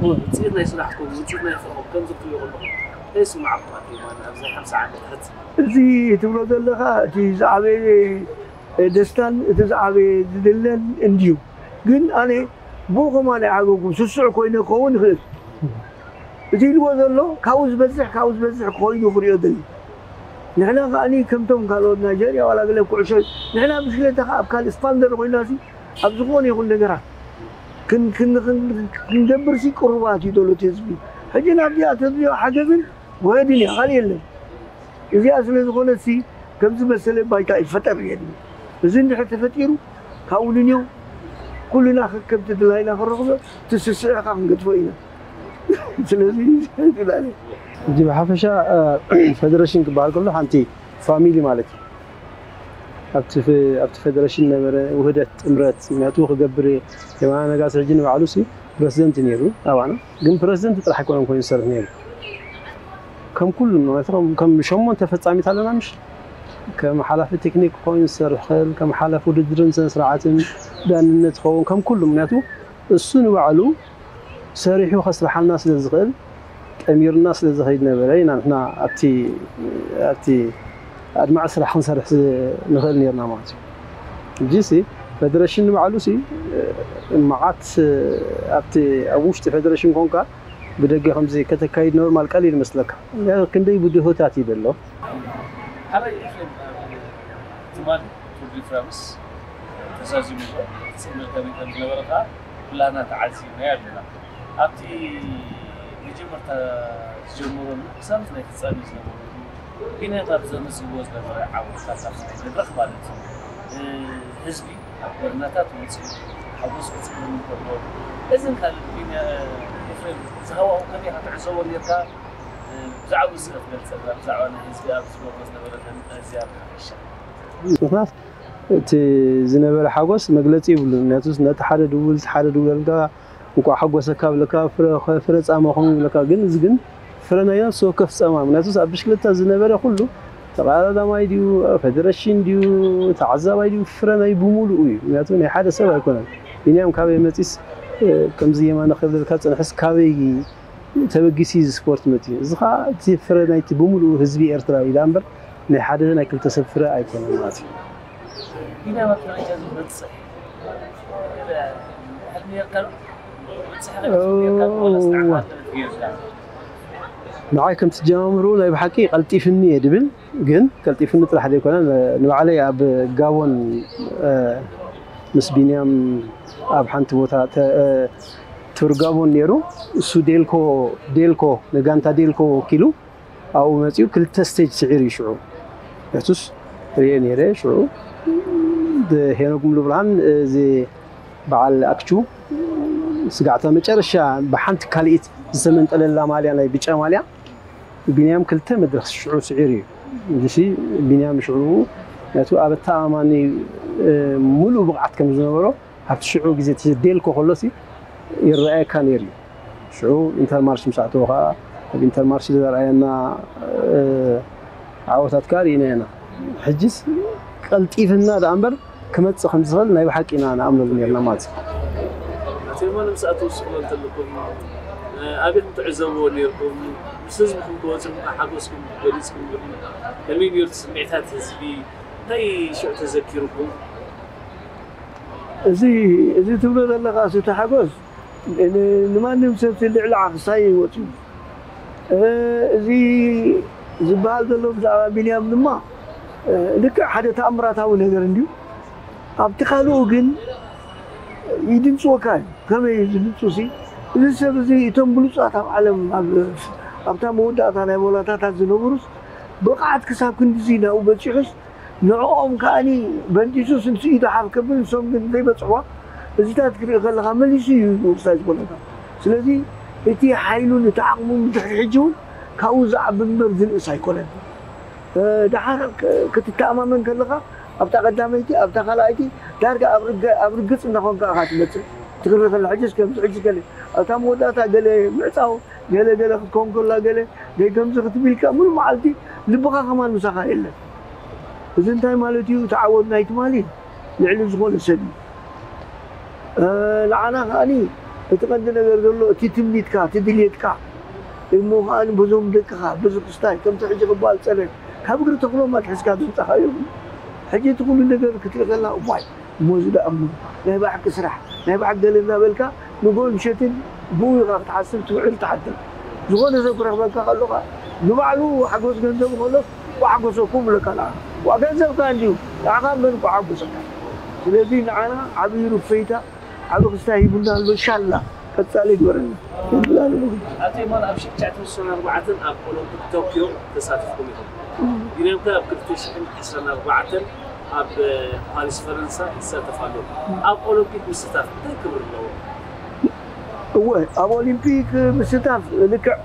ውፅኢት ናይ ስራሕኩም ውፅኢት ናይ ፍቕርኩም ከምዚ ክትሪኡ ከለኹም እንታይ ይስማዓኩም ኣቶ የማነ ኣብዚ ሓምሳ ዓመታት? እዚ ትብሎ ዘለኻ እቲ ዝዓበየ ደስታን እቲ ዝዓበየ ዝድለን እንድዩ። ግን ኣነ ብኡ ከማን ኣይዓገብኩን ስሱዕ ኮይነ ክኸውን ይኽእል። እቲ ኢልዎ ዘሎ ካብኡ ዝበዝሕ ካብኡ ዝበዝሕ ኮይኑ ክሪኦ ደሊ። ንሕና ከኣኒ ከምቶም ካልኦት ናይጀርያ ዋላ ገለ ኩዕሾ ንሕና ብሽክለታ ከኣ ኣብ ካልእ ስፓንደር ኮይና ሲ ኣብ ዝኾነ ይኹን ነገራት ክን- ክን- ክን- ክንገብር ሲ ቅሩባት እዩ ዘሎ እቲ ህዝቢ። ሕጂ ናብዚኣ ተዝዮ ሓገዝን ውሕድን እያ ካልእ የለን። እዚኣ ስለ ዝኾነት ሲ ከምዚ መሰለ ባይታ ይፈጠር የድሊ። እዚ እንድሕር ተፈጢሩ ካብኡ ንንዮ ኩልና ከከምቲ ድላይና ክንረኽቦ ትስስዕኻ ክንገድፎ ኢና። ስለዚ ትላለ ሕጂ ብሓፈሻ እ፣ ፌደሬሽን ክበሃል ከሎ ሓንቲ ፋሚሊ ማለት እዩ። ኣብቲ ፈ- ኣብቲ ፌደሬሽን ነበረ ውህደት ጥምረት ምክንያቱ ክገብር የማነ ነጋሲ ሕጂ ንባዕሉ ሲ ፕረሲደንት ነይሩ ኣባና ግን ፕረሲደንት ጥራሕ ኣይኮነን ኮይኑ ዝሰርሕ ነይሩ ከም ኩሉ ማለት ከም- ከም ሸሞንተ ፈፃሚት ኣለና ምሽ ከም ሓላፊ ቴክኒክ ኮይኑ ዝሰርሕ ክእል ከም ሓላፊ ውድድርን ስነ ስርዓትን ዳንነት ይኸውን ከም ኩሉ ምክንያቱ እሱ ንባዕሉ ሰሪሑ ከስርሓልና ስለ ዝኽእል ጠሚርና ስለ ዝኸይድ ነበረ ኢና ንሕና ኣብቲ ኣብቲ ኣድማዒ ስራሕ ክንሰርሕ ስ- ንኽእል ነርና ማለት እዩ። እጂ ሲ ፌደሬሽን ንባዕሉ ሲ መዓት ኣብቲ ኣብ ውሽጢ ፌደሬሽን ኮንካ ብደገ ከምዚ ከተካይድ ኖርማል ቀሊል ይመስለካ። ክንደይ ብድሆታት እዩ ዘሎ። ሓራይ ኤፍሬም ትማሊ ቱር ዲ ፍራንስ ተዛዚሙ ኣሎ። ጽምብል ከመይ ከም ዝነበረ ከኣ ኩላህና ተዓዚብናዮ ኣለና። ኣብቲ መጀመርታ ዝጀመረሉ ክሳብ ናይ ፍጻሜ ዝነበረሉ ቢንያም ኣብ ዘመዝግቦ ዝነበረ ዓወታት ኣብቲ ናይ መድረኽ ማለት እዩ። ህዝቢ ኣብ ጎደናታት ወጺኡ ሓጎስ ክጽበ እንከሎ እዝን ካልእ ቢንያ ኤፍሬም ዝሃዋሁ ከመይ ክትዕዘቦ ኔርካ? ብዛዕባ እዚ ክትገልጸልና ብዛዕባ ናይ ህዝቢ ኣብ ዝገብሮ ዝነበረ ተንጠዝያ ብሓፈሻ። ምክንያት እቲ ዝነበረ ሓጎስ መግለፂ ይብሉ ምክንያቱ ነቲ ሓደ ድውል እቲ ሓደ ድውለልካ እንኳዕ ሓጎሰካ ብለካ ፍረ ፃማኹም ይብለካ ግን እዚ ግን ፍረ ናይ ነፍሲ ወከፍ ፃማ ምክንያቱ ኣብ ብሽክለታ ዝነበረ ኩሉ ተቐዳዳማይ ድዩ ፌደሬሽን ድዩ ተዓዛባይ ድዩ ፍረ ናይ ብሙሉኡ እዩ ምክንያቱ ናይ ሓደ ሰብ ኣይኮነን ቢንያም ካበይ መፂስ ከምዚ የማነ ክብለልካ ፅንሕስ ካበይ ተበጊሲ እዚ ስፖርት መፅዩ እዚ ከዓ እቲ ፍረ ናይቲ ብምሉኡ ህዝቢ ኤርትራ እዩ እምበር ናይ ሓደ ናይ ክልተ ሰብ ፍረ ኣይኮነን ማለት እዩ። ቢንያም ኣብቲ ደረጃ እዚ ክበፅሕ ሕልሚ ነርካ ዶ? ክበፅሕ ክበፅሕ ነርካ ዶ? ዋላ እዋ። ዝተዓማመለት ጌርካ? ንዓይ ከምቲ ጀማምሩ ናይ ብሓቂ ቀልጢፍኒ እየ ድብል ግን ቀልጢፍኒ ጥራሕ ዘይኮነ ንባዕለይ ኣብ ጋቦን ምስ ቢንያም ኣብ ሓንቲ ቦታ ቱር ጋቦን ነይሩ እሱ ዴልኮ ዴልኮ ንጋንታ ዴልኮ ወኪሉ ኣብኡ መፂኡ ክልተ ስቴጅ ስዒሩ እዩ ሽዑ የሱስ ሪኤ ነይረ ሽዑ ሄኖክ ሙሉብርሃን እዚ በዓል ኣክቹ ስጋዕታ መጨረሻ ብሓንቲ ካልኢት ዝተመንጠለላ ማልያ ናይ ብጫ ማልያ ቢንያም ክልተ መድረኽ ሽዑ ስዒሩ እዩ እንጂ ቢንያም ሽዑ ነቱ ኣብ ኣተኣማማኒ ሙሉእ ብቕዓት ከም ዝነበሮ ኣብቲ ሽዑ ግዜ እቲ ዴልኮ ከሎሲ ይረኣየካ ነይሩ እዩ። ሽዑ ኢንተርማርሽ ምስ ኣተወ ከዓ ኣብ ኢንተርማርሽ ዘርኣየና ዓወታት ከዓ ርኢና ኢና። ሕጅስ ቀልጢፍና ደኣ እምበር ክመፅእ ከም ዝኽእል ናይ ብሓቂ ኢና ንኣምነሉ ነርና ማለት እዩ። ኣቶ የማነ ምስ ኣተው ስእሎ እንተለኩም ኣቤት ትዕዘብዎ ነርኩም? ምስ ህዝብኩም ክወፅኩም ሓጎስኩም ገሊፅኩም ኢኹም። ከመይ ነሩ ስምዒታት ህዝቢ? እንታይ ሽዑ ተዘኪርኩም? እዚ እዚ ትብሎ ዘለካ እቲ ሓጎስ ንማንም ሰብ ልዕሊ ዓክሳይ ይወፅዩ። እዚ ዝበሃል ዘሎ ብዛዕባ ቢንያም ድማ ልክዕ ሓደ ተኣምራታዊ ነገር እንድዩ። ኣብቲ ካልኡ ግን ይድንፅወካ እዩ። ከመይ እዩ ዝድንፁ ሲ? እዚ ሰብ እዚ እቶም ብሉፃት ኣብ ዓለም ኣብታ መወዳእታ ናይ ሞላታታት ዝነበሩስ ብቕዓት ክሳብ ክንድዚ ናብኡ በፂሑስ ንዕኦም ከኣኒ በንጢሱስ ንሱ ኢዱ ሓፍ ከብል ንሶም ግን ዘይበፅሕዋ እዚታት ክርኢ ከለካ መሊሱ እዩ ውሳይ ዝኾነካ። ስለዚ እቲ ሓይሉን እቲ ዓቕሙን ድሕሪ ሕጂ እውን ካብኡ ዝዓቢ እምበር ዝንእስ ኣይኮነን። ደሓር ክትተኣማመን ከለካ ኣብታ ቀዳመይቲ ኣብታ ካልኣይቲ ዳርጋ ኣብ ርግፅ እናኾንካ ኢኻ ትመፅእ። ትክሪ ከላ ሕጅስ ከምዚ ሕጂ ገለ ኣብታ መወዳእታ ገለ ምዕፃው ገለ ገለ ክትከውን ከላ ገለ ደይ ከምዚ ክትብል ኢልካ ሙሉ መዓልቲ ልብኻ ከማን ምሳኻ የለን። እዚ እንታይ ማለት እዩ? እቲ ዓወት ናይ ትማሊ ልዕሊ ዝኾነ ሰብ እዩ። ንዓና ከኣኒ እቲ ቀንዲ ነገር ዘሎ እቲ ትምኒትካ እቲ ድልየትካ እሞ ከኣኒ በዞም ደቅኻ በዚ ክስታይ ከምቲ ሕጂ ክበሃል ፀረ ካብ እግሪ ተኽሎም ኣትሒዝካ ዘምፃኻዮ ሕጂ እቲ ኩሉ ነገር ክትርኢ ከላ እዋይ እሞ እዚ ደኣ እሞ ናይ ብሓቂ ስራሕ ናይ ብሓቂ ገለ እናበልካ ንጎን ምሸትን ብኡ ኢኻ ክትሓስብ ትውዕል ትሓድር። ዝኾነ ሰብ ክረኽበካ ከሎ ከዓ ንባዕሉ ሓጎስ ገንዘቡ ከሎ ኳሓጎሰኩም ብለካ ንዓ ኳ ገንዘብካ እንድዩ ንዓኻ መን ኳሓጎሰካ። ስለዚ ንዓና ዓብዪ ሩፈይታ ዓቢ ክስታ ሂቡና ኣሎ ሻላ ቀጻሊ ይግበረና። ኣቶ የማን ኣብ ሽዱሽተ ሚእትን ዕስራን ኣርባዕተን ኣብ ኦሎምፒክ ቶኪዮ ተሳቲፍኩም ኢኹም። ቢንያም ከ ኣብ ክልተ ሽሕን ዕስራን ኣርባዕተን ኣብ ፓሪስ ፈረንሳ ይሳተፍ ኣሎ። ኣብ ኦሎምፒክ ምስታፍ እንታይ ክብሪ ኣለዎ? እወ ኣብ ኦሊምፒክ ምስታፍ ልክዕ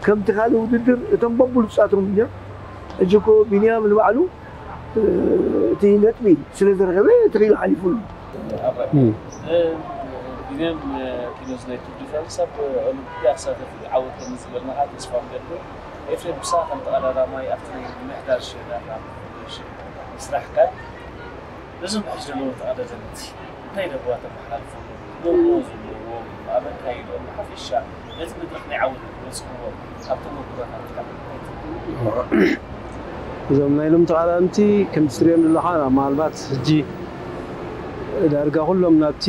ከምቲ ካልእ ውድድር እቶም በብሉፃቶም እዮም። ሕጂ እኮ ቢንያም ንባዕሉ እቲ ነጥቢ ስለ ዝረኸበ እቲ ኪሎ ሓሊፉሉ። ቢንያም ኪኖዝ ናይ ቱር ዲ ፍራንስ ኣብ ኦሎምፒክ ክሳተፍ ዓወት ከም ዝገርመካ ተስፋ ንገብር። ኤፍሬም ብሳ ከም ተቐዳዳማይ ኣብቲ ናይ ምምሕዳር ሸናካ ምስራሕ ካል ነዞም ሕጂ ዘለዉ ተቐዳደምቲ እንታይ ደብዋ ተመሓላልፎ ክገብርዎ ዘለዎም ኣብ ኣካይድኦም ብሓፈሻ ነቲ መድረኽ ናይ ዓወት ክወፅእዎ ካብ ተመኩሮታትካ እንታይ ትብሉ? እዞም ናይ ሎም ተቐዳደምቲ ከምቲ ትሪኦም ዘለኻ ምናልባት ሕጂ ዳርጋ ኩሎም ናብቲ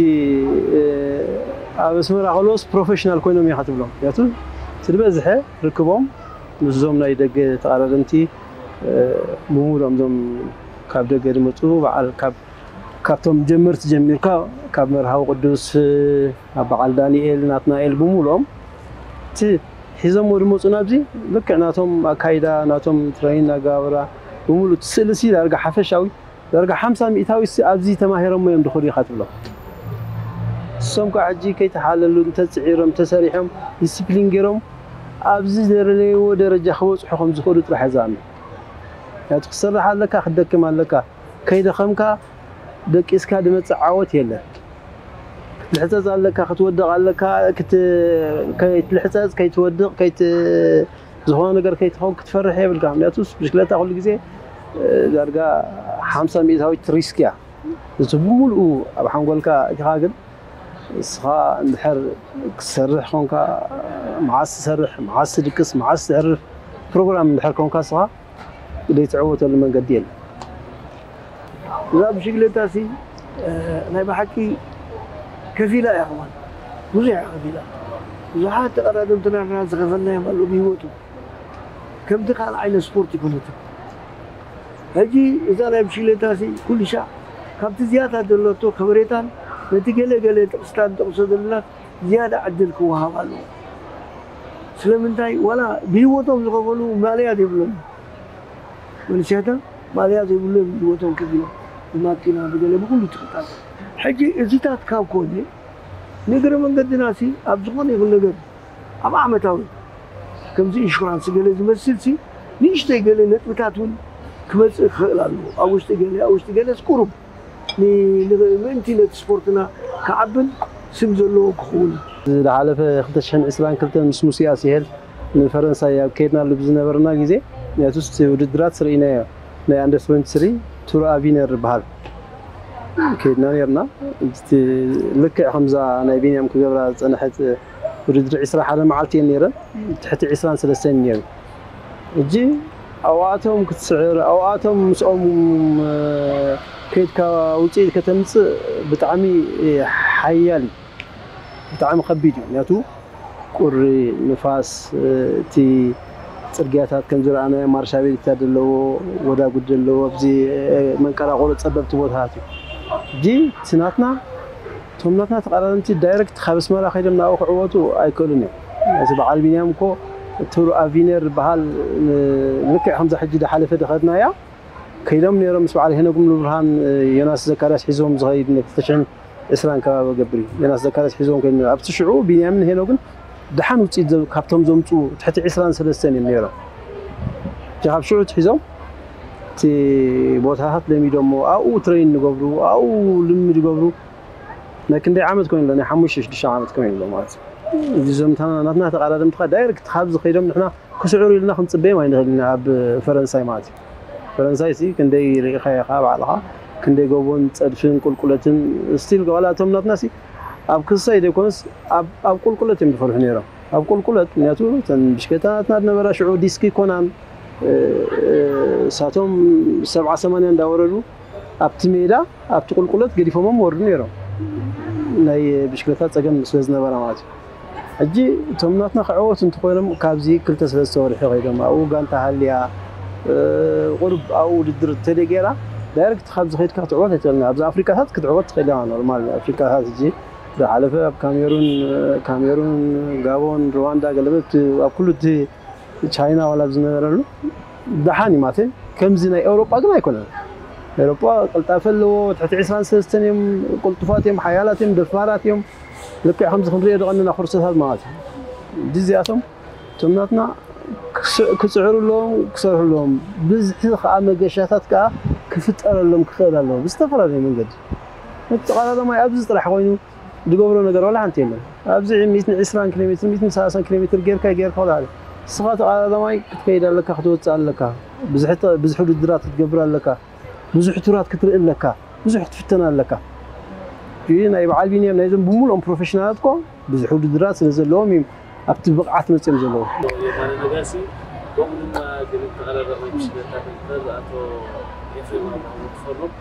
ኣብ ኣስመራ ከለዎስ ፕሮፌሽናል ኮይኖም ኢኻ ትብሎም ምክንያቱ እቲ ዝበዝሐ ርክቦም ምስዞም ናይ ደገ ተቐዳደምቲ ብምሉኦም ዞም ካብ ደገ ዝመፁ በዓል ካብ ካብቶም ጀመርቲ ጀሚርካ ካብ መርሃዊ ቅዱስ ኣብ በዓል ዳንኤል ናትናኤል ብምሉኦም እቲ ሒዞሞ ዝመፁ ናብዚ ልክዕ ናቶም ኣካይዳ ናቶም ትሬኒን ኣገባብራ ብምሉእ እቲ ስእሊ ሲ ዳርጋ ሓፈሻዊ ዳርጋ ሓምሳ ሚእታዊ ሲ ኣብዚ ተማሂሮሞ እዮም ዝኸዱ ኢኻ ትብሎም እሶም ከዓ ሕጂ ከይተሓለሉ እንተፅዒሮም ተሰሪሖም ዲስፕሊን ገይሮም ኣብዚ ዘለይዎ ደረጃ ክበፅሑ ከም ዝኽእሉ ጥራሕ እዛሚ ያቱ ክሰርሕ ኣለካ ክደክም ኣለካ ከይደኸምካ ደቂስካ ዝመፅእ ዓወት የለን ክትልሕፀፅ ኣለካ ክትወድቕ ኣለካ ክትልሕፀፅ ከይትወድቕ ዝኾነ ነገር ከይትኸውን ክትፈርሕ የብልካ ምክንያቱ ብሽክለታ ኩሉ ግዜ ዳርጋ ሓምሳ ሚእታዊት ሪስክ እያ እቲ ብምሉኡ ኣብ ሓንጎልካ እቲኻ ግን እስኻ እንድሕር ክትሰርሕ ኮንካ መዓስ ትሰርሕ መዓስ ትድቅስ መዓስ ትዕርፍ ፕሮግራም እንድሕር ኮንካ እስኻ ዘይትዕወተሉ መንገዲ የለን። እዛ ብሽግለታ ሲ ናይ ብሓቂ ከፊላ እያ ከማን ብዙሕ እያ ከፊላ ብዙሓት ተቐዳደምትና ዝኸፈልናዮም ኣለዉ ብሂወቱ ከምቲ ካልእ ዓይነት ስፖርት ይኮነትን ሕጂ እዛ ናይ ብሽግለታ ሲ ኩሉ ሻዕ ካብቲ ዝያዳ ዘለቶ ከበሬታን ነቲ ገለ ገለ ጥቕስታት ንጠቕሶ ዘለና ዝያዳ ዕድል ክወሃብ ኣለዎ ስለምንታይ ዋላ ብሂወቶም ዝኸፈሉ ማልያ ዘይብሎም መንስያታ ማልያ ዘይብሎም ህይወቶም ከፊሎም ብማኪና ብገለ ብኩሉ ትቅጣል ሕጂ እዚታት ካብ ኮነ ንእግረ መንገድና ሲ ኣብ ዝኾነ ይኹን ነገር ኣብ ዓመታዊ ከምዚ ኢንሹራንስ ገለ ዝመስል ሲ ንእሽተይ ገለ ነጥብታት እውን ክመፅእ ክኽእል ኣለዎ ኣብ ውሽጢ ገለ ኣብ ውሽጢ ገለ ስቁሩብ ን- ን- ምእንቲ ነቲ ስፖርትና ክዓብን ስም ዘለዎ ክኸውን። ዝሓለፈ ክልተ ሽሕን ዕስራን ክልተን ምስ ሙስያ ሲሄል ንፈረንሳይ ኣብ ከይድናሉ ብዝነበረና ግዜ፣ ነቲ ውድድራት ስርኢናዮ። ናይ ኣንደር ትወንቲ ስሪ ቱር ኣቪነር ይበሃል። ከይድና ነርና። እቲ ልክዕ ከምዛ ናይ ቢንያም ክገብራ ዝጸንሐት ውድድር ዕስራ ሓደ መዓልቲ እየን ነይረን። ትሕቲ ዕስራን ሰለስተን ነይሩ። ሕጂ ኣብኣቶም ክትስዕር፣ ኣብኣቶም ምስኦም ከይድካ ውፅኢት ከተምፅእ ብጣዕሚ ሓያል እዩ። ብጣዕሚ ከቢድ እዩ። ምክንያቱ ቁሪ፣ ንፋስ፣ እቲ ፅርግያታት ከም ዝረኣናዮ ማርሻ ቤሊታ ዘለዎ፣ ወዳጉድ ዘለዎ፣ ኣብዚ መንቀራቆሮ ፀበብቲ ቦታታት እዩ። ሕጂ እቲ ናትና፣ እቶም ናትና ተቃዳደምቲ ዳይረክት ካብ ኣስመራ ከይዶም ናብኡ ክዕወቱ ኣይክእሉን እዮም። እዚ በዓል ቢንያም እኮ ቱር ኣቪነር ዝበሃል፣ ልክዕ ከምዛ ሕጂ ዝሓለፈ ዝኸድናያ ከይዶም ነይሮም ምስ በዓል ሄኖግ ሙሉብርሃን፣ ዮናስ ዘካርያስ ሒዞም ዝኸይድ ን ክልተ ሽሕን ዕስራን ከባቢ ገብር እዩ። ዮናስ ዘካርያስ ሒዞም ከይዱ ነይሩ። ኣብቲ ሽዑ ቢንያምን ሄኖግን ደሓን ውፅኢት ዘ- ካብቶም ዘምፅኡ ትሕቲ ዕስራን ሰለስተን እዮም ነይሮም። እቲ ካብ ሽዑ ትሒዞም እቲ ቦታታት ለሚዶሞ ኣብኡ ትሬን ንገብሩ፣ ኣብኡ ልምድ ይገብሩ። ናይ ክንደይ ዓመት ኮይኑ ኣሎ? ናይ ሓሙሽተ ሽዱሽተ ዓመት ኮይኑ ኣሎ ማለት እዩ። እዚ ዘምታና ናትና ተቃዳደምትኻ ዳይረክት ካብዚ ከይዶም ንሕና ክስዕሩ ኢልና ክንጽበዮም ኣይንኽእል ኢና ኣብ ፈረንሳይ ማለት እዩ። ፈረንሳይ ሲ ክንደይ ርኢኻ ኢኻ ባዕልኻ፣ ክንደይ ጎቦን ጸድፍን ቁልቁለትን፣ ስቲል ዋላ እቶም ናትና ሲ ኣብ ክሳይ ዘይኮነስ ኣብ ኣብ ቁልቁለት እዮም ዝፈርሑ ነይሮም። ኣብ ቁልቁለት፣ ምክንያቱ እተን ብሽክለታትና ዝነበራ ሽዑ ዲስክ ይኮናን፣ እ፣ እ፣ እሳቶም ሰብዓ ሰማንያ እንዳወረዱ ኣብቲ ሜዳ ኣብቲ ቁልቁለት ገዲፎሞም ወርዱ ነይሮም። ናይ ብሽክለታ ጸገም ስለ ዝነበረ ማለት እዩ። ሕጂ እቶም ናትና ክዕወቱ እንተኾይኖም ካብዚ ክልተ ሰለስተ ወርሒ ከይዶም ኣብኡ ጋንታ ሃልያ፣ እ፣ ቁሩብ ኣብኡ ውድድር እንተደይ ገይራ ዳይረክት ካብዚ ከይድካ ክትዕወት ኣይትኽእልን። ኣብዚ ኣፍሪቃታት ክትዕወት ትኽእል ኢኻ፣ ኖርማል ኣፍሪቃታት። ሕጂ ዝሓለፈ ኣብ ካሜሩን፣ ካሜሩን፣ ጋቦን፣ ሩዋንዳ፣ ገለበት ኣብ ኩሉ እቲ ቻይና ዋላ ኣብ ዝነበረሉ ደሓን እዩ ማለት እዩ። ከምዚ ናይ ኤውሮጳ ግን ኣይኮነን። ኤውሮጳ ቅልጣፈ ኣለዎ፣ ትሕቲ ዕስራን ሰለስተን እዮም፣ ቅልጡፋት እዮም፣ ሓያላት እዮም፣ ደፋራት እዮም። ልክዕ ከምዚ ክንሪኦ ዝቐንና ኩርሰታት ማለት እዩ። እዚ እዚኣቶም እቶም ናትና ክስ- ክጽዕሩ ኣለዎም፣ ክሰርሑ ኣለዎም። ብዝሒ ከዓ መገሻታት ከዓ ክፍጠረሎም ክኽእል ኣለዎ ብዝተፈላለየ መንገዲ። እቲ ተቐዳዳማይ ኣብዚ ጥራሕ ኮይኑ ዝገብሮ ነገር ዋላ ሓንቲ የለን። ኣብዚ ሚእትን ዕስራን ኪሎ ሜትር፣ ሚእትን ሰላሳን ኪሎ ሜትር ጌርካ ጌርካ ወላ ሓደ። ንስኻ ተቐዳዳማይ ክትከይድ ኣለካ፣ ክትወፅእ ኣለካ፣ ብዙሕ ተ- ብዙሕ ውድድራት ክትገብር ኣለካ፣ ብዙሕ ቱራት ክትርኢ ኣለካ፣ ብዙሕ ክትፍተን ኣለካ። እዚ ናይ በዓል ቢንያም ናይዞም ብምሉኦም ፕሮፌሽናላት እኮ ብዙሕ ውድድራት ስለ ዘለዎም እዮም ኣብቲ ብቕዓት መፅዮም ዘለዉ። የማነ ነጋሲ፣ ከምኡ ድማ ገሊኡ ተቐዳዳማይ ብሽክለታ ክልተ ኣቶ ኤፍሬም ኣብርሃም ክፈርም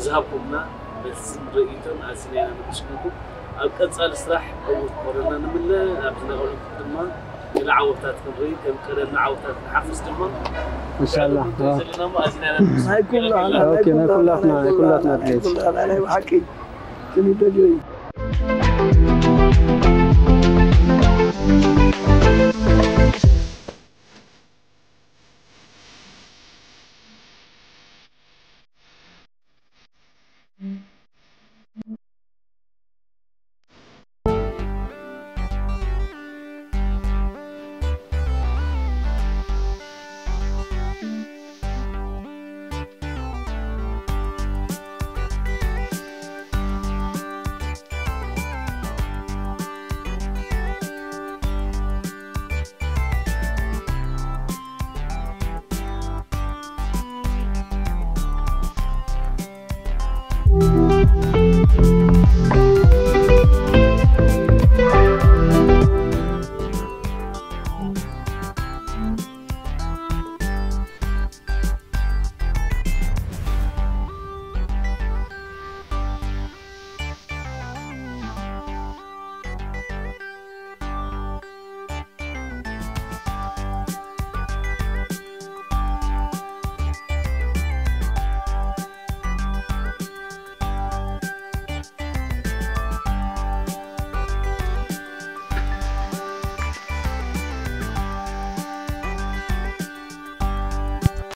ዝሃብኩምና መልስን ርእይቶን ኣዝና ኢና ነመስግነኩም። ኣብ ቀጻሊ ስራሕ ዕዉት ኮረና ንምነ፣ ኣብዚ ናይ ኦሎምፒክ ድማ ገለ ዓወታት ክንርኢ፣ ከም ቀደምና ዓወታት ንሓፍስ ድማ ኢንሻላህ። ዕድል ዘለና እሞ ኣዝና ኢና ነመስግነኩም። ናይ ኩላትና፣ ናይ ኦኬ፣ ናይ ኩላትና፣ ኩላትና፣ ናይ ናይ ኩላትና ኩላትና፣ ናይ ድሌት። ኩላትና፣ ናይ ብሓቂ ክንደልዮ እዩ።